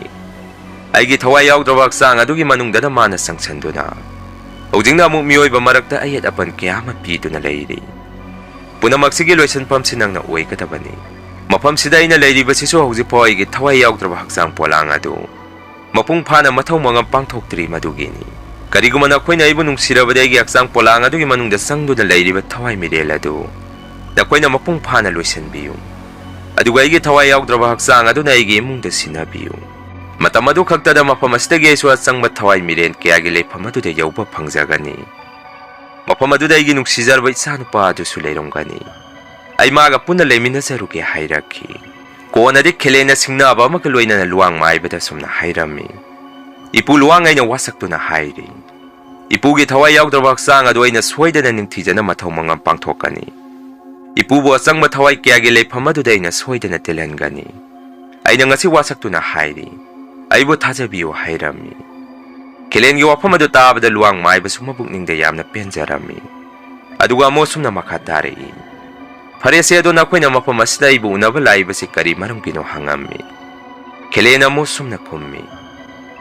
ꯑꯩꯒꯤ ꯊꯋꯥꯏ ꯌꯥꯎꯗ꯭ꯔꯕ ꯍꯛꯆꯥꯡ ꯑꯗꯨꯒꯤ ꯃꯅꯨꯡꯗꯅ ꯃꯥꯅ ꯆꯪꯁꯤꯟꯗꯨꯅ ꯍꯧꯖꯤꯛꯅ ꯑꯃꯨꯛ ꯃꯤꯑꯣꯏꯕ ꯃꯔꯛꯇ ꯑꯌꯦꯠ ꯑꯄꯟ ꯀꯌꯥ ꯑꯃ ꯄꯤꯗꯨꯅ ꯂꯩꯔꯤ꯫ ꯄꯨꯝꯅꯃꯛꯁꯤꯒꯤ ꯂꯣꯏꯁꯤꯟꯐꯝꯁꯤ ꯅꯪꯅ ꯑꯣꯏꯒꯗꯕꯅꯤ꯫ ꯃꯐꯝꯁꯤꯗ ꯑꯩꯅ ꯂꯩꯔꯤꯕꯁꯤꯁꯨ ꯍꯧꯖꯤꯛꯐꯥꯎ ꯑꯩꯒꯤ ꯊꯋꯥꯏ ꯌꯥꯎꯗ꯭ꯔꯕ ꯍꯛꯆꯥꯡ ꯄꯣꯂꯥꯡ ꯑꯗꯨ ꯃꯄꯨꯡ ꯐꯥꯅ ꯃꯊꯧ ꯃꯉꯝ ꯄꯥꯡꯊꯣꯛꯇ꯭ꯔꯤ ꯃꯗꯨꯒꯤꯅꯤ꯫ ꯀꯔꯤꯒꯨꯝꯕ ꯅꯈꯣꯏꯅ ꯑꯩꯕꯨ ꯅꯨꯡꯁꯤꯔꯕꯗꯤ ꯑꯩꯒꯤ ꯍꯛꯆꯥꯡ ꯄꯣꯂꯥꯡ ꯑꯗꯨꯒꯤ ꯃꯅꯨꯡꯗ ꯆꯪꯗꯨꯅ ꯂꯩꯔꯤꯕ ꯊꯋꯥꯏ ꯃꯤꯔꯦꯜ ꯑꯗꯨ ꯅꯈꯣꯏꯅ ꯃꯄꯨꯡ ꯐꯥꯅ ꯂꯣꯏꯁꯤꯟꯕꯤꯌꯨ꯫ ꯑꯗꯨꯒ ꯑꯩꯒꯤ ꯊꯋꯥꯏ ꯌꯥꯎꯗ꯭ꯔꯕ ꯍꯛꯆꯥꯡ ꯑꯗꯨꯅ ꯑꯩꯒꯤ ꯏꯃꯨꯡꯗ ꯁꯤꯟꯅꯕꯤꯌꯨ꯫ ꯃꯇꯝ ꯑꯗꯨ ꯈꯛꯇꯗ ꯃꯐꯝ ꯑꯁꯤꯗꯒꯤ ꯑꯩꯁꯨ ꯑꯆꯪꯕ ꯊꯋꯥꯏ ꯃꯤꯔꯦꯟ ꯀꯌꯥꯒꯤ ꯂꯩꯐꯝ ꯑꯗꯨꯗ ꯌꯧꯕ ꯐꯪꯖꯒꯅꯤ꯫ ꯃꯐꯝ ꯑꯗꯨꯗ ꯑꯩꯒꯤ ꯅꯨꯡꯁꯤꯖꯔꯕ ꯏꯆꯥꯅꯨꯄꯥ ꯑꯗꯨꯁꯨ ꯂꯩꯔꯝꯒꯅꯤ꯫ ꯑꯩ ꯃꯥꯒ ꯄꯨꯟꯅ ꯂꯩꯃꯤꯟꯅꯖꯔꯨꯒꯦ" ꯍꯥꯏꯔꯛꯈꯤ꯫ ꯀꯣꯟꯅꯗꯤ ꯈꯦꯂꯦꯟꯅ ꯁꯤꯡꯅꯕ ꯑꯃꯒ ꯂꯣꯏꯅꯅ ꯂꯨꯋꯥꯡ ꯃꯥꯏꯕꯗ ꯁꯨꯝꯅ ꯍꯥꯏꯔꯝꯃꯤ, "ꯏꯄꯨ ꯂꯨꯋꯥꯡ, ꯑꯩꯅ ꯋꯥꯁꯛꯇꯨꯅ ꯍꯥꯏꯔꯤ, ꯏꯄꯨꯒꯤ ꯊꯋꯥꯏ ꯌꯥꯎꯗ꯭ꯔꯕ ꯍꯛꯆꯥꯡ ꯑꯗꯨ ꯑꯩꯅ ꯁꯣꯏꯗꯅ ꯅꯤꯡꯊꯤꯖꯅ ꯃꯊꯧ ꯃꯉꯝ ꯄꯥꯡꯊꯣꯛꯀꯅꯤ꯫ ꯏꯄꯨꯕꯨ ꯑꯆꯪꯕ ꯊꯋꯥꯏ ꯀꯌꯥꯒꯤ ꯂꯩꯐꯝ ꯑꯗꯨꯗ ꯑꯩꯅ ꯁꯣꯏꯗꯅ ꯇꯤꯜꯍꯟꯒꯅꯤ꯫ ꯑꯩꯅ ꯉꯁꯤ ꯋꯥꯁꯛꯇꯨꯅ ꯍꯥꯏꯔꯤ, ꯑꯩꯕꯨ ꯊꯥꯖꯕꯤꯌꯨ ꯍꯥꯏꯔꯝꯃꯤ꯫ ꯈꯦꯂꯦꯟꯒꯤ ꯋꯥꯐꯝ ꯑꯗꯨ ꯇꯥꯕꯗ ꯂꯨꯋꯥꯡ ꯃꯥꯏꯕꯁꯨ ꯃꯕꯨꯛꯅꯤꯡꯗ ꯌꯥꯝꯅ ꯄꯦꯟꯖꯔꯝꯃꯤ꯫ ꯑꯗꯨꯒ ꯑꯃꯣꯁꯨꯝꯅ ꯃꯈꯥ ꯇꯥꯔꯛꯏ, ꯐꯔꯦꯁꯦ, ꯑꯗꯣ ꯅꯈꯣꯏꯅ ꯃꯐꯝ ꯑꯁꯤꯗ ꯑꯩꯕꯨ ꯎꯅꯕ ꯂꯥꯛꯏꯕꯁꯤ ꯀꯔꯤ ꯃꯔꯝꯒꯤꯅꯣ ꯍꯪꯉꯝꯃꯤ꯫ ꯈꯦꯂꯦꯟ ꯑꯃꯣꯁꯨꯝꯅ ꯈꯨꯝꯃꯤ,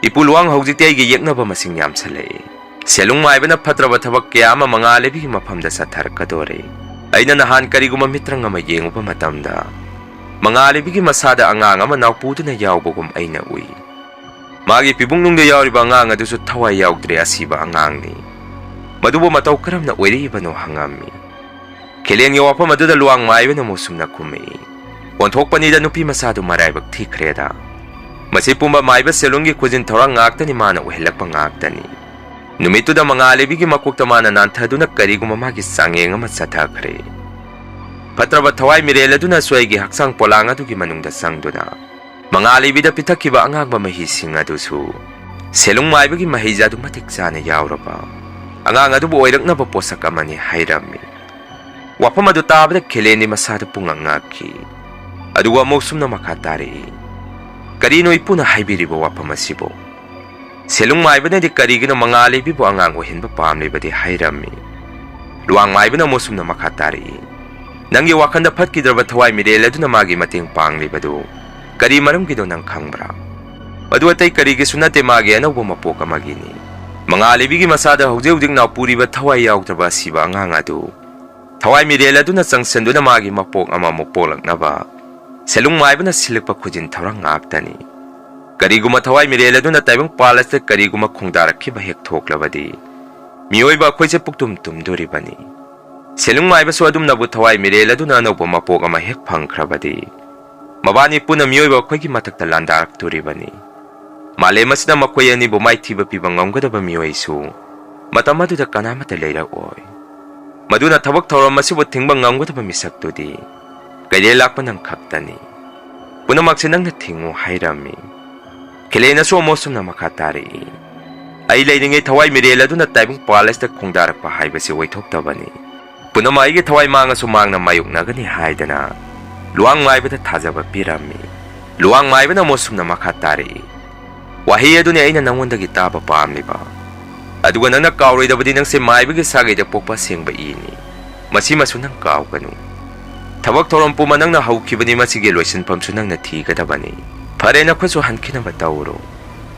ꯏꯄꯨ ꯂꯨꯋꯥꯡ, ꯍꯧꯖꯤꯛꯇꯤ ꯑꯩꯒꯤ ꯌꯦꯛꯅꯕ ꯃꯁꯤꯡ ꯌꯥꯝꯁꯜꯂꯛꯏ꯫ ꯁꯦꯂꯨꯡ ꯃꯥꯏꯕꯅ ꯐꯠꯇ꯭ꯔꯕ ꯊꯕꯛ ꯀꯌꯥ ꯑꯃ ꯃꯉꯥꯂꯩꯕꯤꯒꯤ ꯃꯐꯝꯗ ꯆꯠꯊꯔꯛꯀꯗꯣꯔꯦ꯫ ꯑꯩꯅ ꯅꯍꯥꯟ ꯀꯔꯤꯒꯨꯝꯕ ꯃꯤꯇ꯭ꯔꯪ ꯑꯃ ꯌꯦꯡꯉꯨꯕ ꯃꯇꯝꯗ, ꯃꯉꯥꯂꯩꯕꯤꯒꯤ ꯃꯁꯥꯗ ꯑꯉꯥꯡ ꯑꯃ ꯅꯥꯎꯄꯨꯗꯨꯅ ꯌꯥꯎꯕꯒꯨꯝ ꯑꯩꯅ ꯎꯏ꯫ ꯃꯥꯒꯤ ꯄꯤꯕꯨꯡꯅꯨꯡꯗ ꯌꯥꯎꯔꯤꯕ ꯑꯉꯥꯡ ꯑꯗꯨꯁꯨ ꯊꯋꯥꯏ ꯌꯥꯎꯗ꯭ꯔꯦ ꯑꯁꯤꯕ ꯑꯉꯥꯡꯅꯤ꯫ ꯃꯗꯨꯕꯨ ꯃꯇꯧ ꯀꯔꯝꯅ ꯑꯣꯏꯔꯛꯏꯕꯅꯣ ꯍꯪꯉꯝꯃꯤ꯫ ꯈꯦꯂꯦꯟꯒꯤ ꯋꯥꯐꯝ ꯑꯗꯨꯗ ꯂꯨꯋꯥꯡ ꯃꯥꯏꯕꯅ ꯃꯨꯁꯨꯝꯅ ꯈꯨꯝꯃꯛꯏ, ꯑꯣꯟꯊꯣꯛꯄꯅꯤꯗ, ꯅꯨꯄꯤ ꯃꯆꯥꯗꯨ ꯃꯔꯥꯏꯕꯛ ꯊꯤꯈ꯭ꯔꯦꯗ꯫ ꯃꯁꯤ ꯄꯨꯝꯕ ꯃꯥꯏꯕ ꯁꯦꯂꯨꯡꯒꯤ ꯈꯨꯖꯤꯟ ꯊꯧꯔꯥꯡ ꯉꯥꯛꯇꯅꯤ, ꯃꯥꯅ ꯑꯣꯏꯍꯜꯂꯛꯄ ꯉꯥꯛꯇꯅꯤ꯫ ꯅꯨꯃꯤꯠꯇꯨꯗ ꯃꯉꯥꯂꯩꯕꯤꯒꯤ ꯃꯀꯣꯛꯇ ꯃꯥꯅ ꯅꯥꯟꯊꯗꯨꯅ ꯀꯔꯤꯒꯨꯝꯕ ꯃꯥꯒꯤ ꯆꯥꯡꯌꯦꯡ ꯑꯃ ꯆꯠꯊꯈ꯭ꯔꯦ꯫ ꯐꯠꯇ꯭ꯔꯕ ꯊꯋꯥꯏ ꯃꯤꯔꯦꯜ ꯑꯗꯨꯅꯁꯨ ꯑꯩꯒꯤ ꯍꯛꯆꯥꯡ ꯄꯣꯂꯥꯡ ꯑꯗꯨꯒꯤ ꯃꯅꯨꯡꯗ ꯆꯪꯗꯨꯅ ꯃꯉꯥꯂꯩꯕꯤꯗ ꯄꯤꯊꯛꯈꯤꯕ ꯑꯉꯥꯡꯕ ꯃꯍꯤꯁꯤꯡ ꯑꯗꯨꯁꯨ ꯁꯦꯂꯨꯡ ꯃꯥꯏꯕꯒꯤ ꯃꯍꯩꯁꯦ ꯑꯗꯨ ꯃꯇꯤꯛ ꯆꯥꯅ ꯌꯥꯎꯔꯕ ꯑꯉꯥꯡ ꯑꯗꯨꯕꯨ ꯑꯣꯏꯔꯛꯅꯕ ꯄꯣꯠꯁꯛ ꯑꯃꯅꯤ ꯍꯥꯏꯔꯝꯃꯤ꯫ ꯋꯥꯐꯝ ꯑꯗꯨ ꯇꯥꯕꯗ ꯈꯦꯂꯦꯟꯗꯤ ꯃꯁꯥꯗꯨ ꯄꯨꯡꯉꯛ ꯉꯛꯈꯤ꯫ ꯑꯗꯨꯒ ꯑꯃꯨꯛ ꯁꯨꯝꯅ ꯃꯈꯥ ꯇꯥꯔꯛꯏ, ꯀꯔꯤꯅꯣ ꯏꯄꯨꯅ ꯍꯥꯏꯕꯤꯔꯤꯕ ꯋꯥꯐꯝ ꯑꯁꯤꯕꯨ? ꯁꯦꯂꯨꯡ ꯃꯥꯏꯕꯅꯗꯤ ꯀꯔꯤꯒꯤꯅꯣ ꯃꯉꯥꯂꯩꯕꯤꯕꯨ ꯑꯉꯥꯡ ꯑꯣꯏꯍꯟꯕ ꯄꯥꯝꯂꯤꯕꯗꯤ ꯍꯥꯏꯔꯝꯃꯤ꯫ ꯂꯨꯋꯥꯡ ꯃꯥꯏꯕꯅ ꯑꯃꯨꯛ ꯁꯨꯝꯅ ꯃꯈꯥ ꯇꯥꯔꯛꯏ, ꯅꯪꯒꯤ ꯋꯥꯈꯜꯗ ꯐꯠꯈꯤꯗ꯭ꯔꯕ ꯊꯋꯥꯏ ꯃꯤꯔꯦꯜ ꯑꯗꯨꯅ ꯃꯥꯒꯤ ꯃꯇꯦꯡ ꯄꯥꯡꯂꯤꯕꯗꯨ ꯀꯔꯤ ꯃꯔꯝꯒꯤꯅꯣ ꯅꯪ ꯈꯪꯕ꯭ꯔꯥ? ꯃꯗꯨ ꯑꯇꯩ ꯀꯔꯤꯒꯤꯁꯨ ꯅꯠꯇꯦ, ꯃꯥꯒꯤ ꯑꯅꯧꯕ ꯃꯄꯣꯛ ꯑꯃꯒꯤꯅꯤ꯫ ꯃꯉꯥꯂꯩꯕꯤꯒꯤ ꯃꯁꯥꯗ ꯍꯧꯖꯤꯛ ꯍꯧꯖꯤꯛ ꯅꯥꯎꯄꯨꯔꯤꯕ ꯊꯋꯥꯏ ꯌꯥꯎꯗ꯭ꯔꯕ ꯑꯁꯤꯕ ꯑꯉꯥꯡ ꯑꯗꯨ ꯊꯋꯥꯏ ꯃꯤꯔꯦꯜ ꯑꯗꯨꯅ ꯆꯪꯁꯤꯟꯗꯨꯅ ꯃꯥꯒꯤ ꯃꯄꯣꯛ ꯑꯃꯃꯨꯛ ꯄꯣꯛꯂꯛꯅꯕ ꯁꯦꯂꯨꯡ ꯃꯥꯏꯕꯅ ꯁꯤꯜꯂꯛꯄ ꯈꯨꯖꯤꯟ ꯊꯧꯔꯥꯡ ꯉꯥꯛꯇꯅꯤ꯫ ꯀꯔꯤꯒꯨꯝꯕ ꯊꯋꯥꯏ ꯃꯤꯔꯦꯜ ꯑꯗꯨꯅ ꯇꯥꯏꯕꯪ ꯄꯥꯜ ꯑꯁꯤꯗ ꯀꯔꯤꯒꯨꯝꯕ ꯈꯣꯡꯗꯥꯔꯛꯈꯤꯕ ꯍꯦꯛ ꯊꯣꯛꯂꯕꯗꯤ, ꯃꯤꯑꯣꯏꯕ ꯑꯩꯈꯣꯏꯁꯦ ꯄꯨꯛꯇꯨꯝ ꯇꯨꯝꯗꯣꯔꯤꯕꯅꯤ꯫ ꯁꯦꯂꯨꯡ ꯃꯥꯏꯕꯁꯨ ꯑꯗꯨꯝꯅꯕꯨ ꯊꯋꯥꯏ ꯃꯤꯔꯦꯜ ꯑꯗꯨꯅ ꯑꯅꯧꯕ ꯃꯄꯣꯛ ꯑꯃ ꯍꯦꯛ ꯐꯪꯈ꯭ꯔꯕꯗꯤ, ꯃꯕꯥꯅꯤ ꯄꯨꯟꯅ ꯃꯤꯑꯣꯏꯕ ꯑꯩꯈꯣꯏꯒꯤ ꯃꯊꯛꯇ ꯂꯥꯟꯗꯥꯔꯛꯇꯣꯔꯤꯕꯅꯤ꯫ ꯃꯥꯂꯦꯝ ꯑꯁꯤꯗ ꯃꯈꯣꯏ ꯑꯅꯤꯕꯨ ꯃꯥꯏꯊꯤꯕ ꯄꯤꯕ ꯉꯝꯒꯗꯕ ꯃꯤꯑꯣꯏꯁꯨ ꯃꯇꯝ ꯑꯗꯨꯗ ꯀꯅꯥꯃꯠꯇ ꯂꯩꯔꯛꯑꯣꯏ꯫ ꯃꯗꯨꯅ ꯊꯕꯛ ꯊꯧꯔꯝ ꯑꯁꯤꯕꯨ ꯊꯤꯡꯕ ꯉꯝꯒꯗꯕ ꯃꯤꯁꯛꯇꯨꯗꯤ ꯀꯩꯔꯦꯜ ꯂꯥꯛꯄ ꯅꯪ ꯈꯛꯇꯅꯤ꯫ ꯄꯨꯝꯅꯃꯛꯁꯦ ꯅꯪꯅ ꯊꯤꯡꯉꯨ ꯍꯥꯏꯔꯝꯃꯤ꯫ ꯈꯦꯂꯦꯟꯅꯁꯨ ꯑꯃꯨꯛ ꯁꯨꯝꯅ ꯃꯈꯥ ꯇꯥꯔꯛꯏ, ꯑꯩ ꯂꯩꯔꯤꯉꯩ ꯊꯋꯥꯏ ꯃꯤꯔꯦꯜ ꯑꯗꯨꯅ ꯇꯥꯏꯕꯪ ꯄꯥꯂꯦꯁꯇ ꯈꯣꯡꯗꯥꯔꯛꯄ ꯍꯥꯏꯕꯁꯤ ꯑꯣꯏꯊꯣꯛꯇꯕꯅꯤ꯫ ꯄꯨꯝꯅꯃꯛ ꯑꯩꯒꯤ ꯊꯋꯥꯏ ꯃꯥꯡꯉꯁꯨ ꯃꯥꯡꯅ ꯃꯥꯌꯣꯛꯅꯒꯅꯤ ꯍꯥꯏꯗꯅ ꯂꯨꯋꯥꯡ ꯃꯥꯏꯕꯗ ꯊꯥꯖꯕ ꯄꯤꯔꯝꯃꯤ꯫ ꯂꯨꯋꯥꯡ ꯃꯥꯏꯕꯅ ꯑꯃꯨꯛ ꯁꯨꯝꯅ ꯃꯈꯥ ꯇꯥꯔꯛꯏ, "ꯋꯥꯍꯩ ꯑꯗꯨꯅꯤ ꯑꯩꯅ ꯅꯉꯣꯟꯗꯒꯤ ꯇꯥꯕ ꯄꯥꯝꯂꯤꯕ꯫ ꯑꯗꯨꯒ ꯅꯪꯅ ꯀꯥꯎꯔꯣꯏꯗꯕꯗꯤ ꯅꯪꯁꯦ ꯃꯥꯏꯕꯒꯤ ꯁꯥꯒꯩꯗ ꯄꯣꯛꯄ ꯑꯁꯦꯡꯕ ꯏꯅꯤ꯫ ꯃꯁꯤꯃꯁꯨ ꯅꯪ ꯀꯥꯎꯒꯅꯨ꯫ ꯊꯕꯛ ꯊꯧꯔꯝ ꯄꯨꯝꯕ ꯅꯪꯅ ꯍꯧꯈꯤꯕꯅꯤ, ꯃꯁꯤꯒꯤ ꯂꯣꯏꯁꯤꯟꯐꯝꯁꯨ ꯅꯪꯅ ꯊꯤꯒꯗꯕꯅꯤ꯫ ꯐꯔꯦ, ꯅꯈꯨꯠꯁꯨ ꯍꯟꯈꯤꯅꯕ ꯇꯧꯔꯣ꯫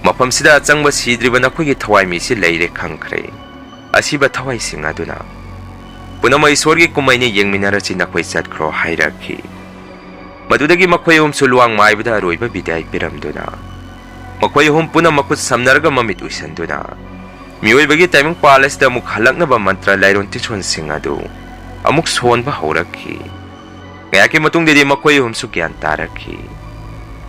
ꯃꯐꯝꯁꯤꯗ ꯑꯆꯪꯕ ꯁꯤꯗ꯭ꯔꯤꯕ ꯅꯈꯣꯏꯒꯤ ꯊꯋꯥꯏ ꯃꯤꯁꯤ ꯂꯩꯔꯦ ꯈꯪꯈ꯭ꯔꯦ꯫ ꯑꯁꯤꯕ ꯊꯋꯥꯏꯁꯤꯡ ꯑꯗꯨꯅ ꯄꯨꯝꯅꯃꯛ ꯏꯁꯣꯔꯒꯤ ꯀꯨꯝꯍꯩꯅꯤ, ꯌꯦꯡꯃꯤꯟꯅꯔꯁꯤ, ꯅꯈꯣꯏ ꯆꯠꯈ꯭ꯔꯣ" ꯍꯥꯏꯔꯛꯈꯤ꯫ ꯃꯗꯨꯗꯒꯤ ꯃꯈꯣꯏ ꯑꯍꯨꯝꯁꯨ ꯂꯨꯋꯥꯡ ꯃꯥꯏꯕꯗ ꯑꯔꯣꯏꯕ ꯕꯤꯗꯥꯏ ꯄꯤꯔꯝꯗꯨꯅ, ꯃꯈꯣꯏ ꯑꯍꯨꯝ ꯄꯨꯟꯅ ꯃꯈꯨꯠ ꯁꯝꯅꯔꯒ ꯃꯃꯤꯠ ꯎꯏꯁꯟꯗꯨꯅ, ꯃꯤꯑꯣꯏꯕꯒꯤ ꯇꯥꯏꯕꯪ ꯄꯥꯜ ꯑꯁꯤꯗ ꯑꯃꯨꯛ ꯍꯜꯂꯛꯅꯕ ꯃꯟꯇ꯭ꯔ ꯂꯥꯏꯔꯣꯟ ꯇꯤꯁꯣꯟꯁꯤꯡ ꯑꯗꯨ ꯑꯃꯨꯛ ꯁꯣꯟꯕ ꯍꯧꯔꯛꯈꯤ꯫ ꯉꯥꯏꯍꯥꯛꯀꯤ ꯃꯇꯨꯡꯗꯗꯤ ꯃꯈꯣꯏ ꯑꯍꯨꯝꯁꯨ ꯒ꯭ꯌꯥꯟ ꯇꯥꯔꯛꯈꯤ꯫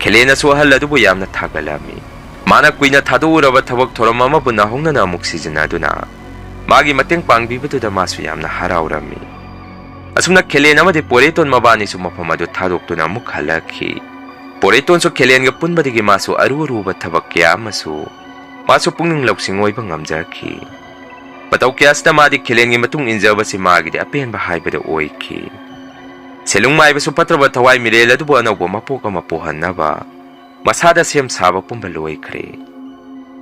ꯈꯦꯂꯦꯅꯁꯨ ꯑꯍꯜ ꯑꯗꯨꯕꯨ ꯌꯥꯝꯅ ꯊꯥꯒꯠꯂꯝꯃꯤ꯫ ꯃꯥꯅ ꯀꯨꯏꯅ ꯊꯥꯗꯣꯛꯎꯔꯕ ꯊꯕꯛ ꯊꯧꯔꯝ ꯑꯃꯕꯨ ꯅꯧꯍꯧꯅꯅ ꯑꯃꯨꯛ ꯁꯤꯖꯤꯟꯅꯗꯨꯅ ꯃꯥꯒꯤ ꯃꯇꯦꯡ ꯄꯥꯡꯕꯤꯕꯗꯨꯗ ꯃꯥꯁꯨ ꯌꯥꯝꯅ ꯍꯔꯥꯎꯔꯝꯃꯤ꯫ ꯑꯁꯨꯝꯅ ꯈꯦꯂꯦꯟ ꯑꯃꯗꯤ ꯄꯣꯔꯦꯇꯣꯟ ꯃꯕꯥꯅꯤꯁꯨ ꯃꯐꯝ ꯑꯗꯨ ꯊꯥꯗꯣꯛꯇꯨꯅ ꯑꯃꯨꯛ ꯍꯜꯂꯛꯈꯤ꯫ ꯄꯣꯔꯦꯇꯣꯟꯁꯨ ꯈꯦꯂꯦꯟꯒ ꯄꯨꯟꯕꯗꯒꯤ ꯃꯥꯁꯨ ꯑꯔꯨ ꯑꯔꯨꯕ ꯊꯕꯛ ꯀꯌꯥ ꯑꯃꯁꯨ ꯃꯥꯁꯨ ꯄꯨꯛꯅꯤꯡ ꯂꯧꯁꯤꯡ ꯑꯣꯏꯕ ꯉꯝꯖꯈꯤ꯫ ꯃꯇꯧ ꯀꯌꯥꯁꯤꯗ ꯃꯥꯗꯤ ꯈꯦꯂꯦꯟꯒꯤ ꯃꯇꯨꯡ ꯏꯟꯖꯕꯁꯤ ꯃꯥꯒꯤꯗꯤ ꯑꯄꯦꯟꯕ ꯍꯥꯏꯕꯗꯨ ꯑꯣꯏꯈꯤ꯫ ꯁꯦꯂꯨꯡ ꯃꯥꯏꯕꯁꯨ ꯐꯠꯇ꯭ꯔꯕ ꯊꯋꯥꯏ ꯃꯤꯔꯦꯜ ꯑꯗꯨꯕꯨ ꯑꯅꯧꯕ ꯃꯄꯣꯛ ꯑꯃ ꯄꯣꯛꯍꯟꯅꯕ ꯃꯁꯥꯗ ꯁꯦꯝ ꯁꯥꯕ ꯄꯨꯝꯕ ꯂꯣꯏꯈ꯭ꯔꯦ꯫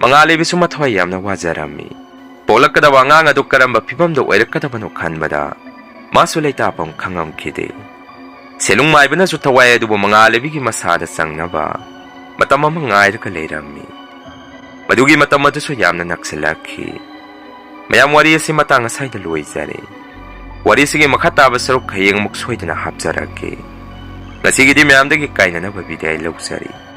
ꯃꯉꯥꯜꯂꯩꯕꯤꯁꯨ ꯃꯊ꯭ꯋꯥꯏ ꯌꯥꯝꯅ ꯋꯥꯖꯔꯝꯃꯤ꯫ ꯄꯣꯛꯂꯛꯀꯗꯕ ꯑꯉꯥꯡ ꯑꯗꯨ ꯀꯔꯝꯕ ꯐꯤꯕꯝꯗ ꯑꯣꯏꯔꯛꯀꯗꯕꯅꯣ ꯈꯟꯕꯗ ꯃꯥꯁꯨ ꯂꯩꯇꯥꯐꯝ ꯈꯪꯉꯝꯈꯤꯗꯦ꯫ ꯁꯦꯂꯨꯡ ꯃꯥꯏꯕꯅꯁꯨ ꯊꯋꯥꯏ ꯑꯗꯨꯕꯨ ꯃꯉꯥꯜꯂꯩꯕꯤꯒꯤ ꯃꯁꯥꯗ ꯆꯪꯅꯕ ꯃꯇꯝ ꯑꯃ ꯉꯥꯏꯔꯒ ꯂꯩꯔꯝꯃꯤ꯫ ꯃꯗꯨꯒꯤ ꯃꯇꯝ ꯑꯗꯨꯁꯨ ꯌꯥꯝꯅ ꯅꯛꯁꯤꯜꯂꯛꯈꯤ꯫ ꯃꯌꯥꯝ, ꯋꯥꯔꯤ ꯑꯁꯤ ꯃꯇꯥꯡ ꯑꯁꯥꯏꯗ ꯂꯣꯏꯖꯔꯦ꯫ ꯋꯥꯔꯤꯁꯤꯒꯤ ꯃꯈꯥ ꯇꯥꯕ ꯁꯔꯨꯛ ꯍꯌꯦꯡ ꯑꯃꯨꯛ ꯁꯣꯏꯗꯅ ꯍꯥꯞꯆꯔꯛꯀꯦ꯫ ꯉꯁꯤꯒꯤꯗꯤ ꯃꯌꯥꯝꯗꯒꯤ ꯀꯥꯏꯅꯅꯕ ꯕꯤꯗꯥꯏ ꯂꯧꯖꯔꯤ꯫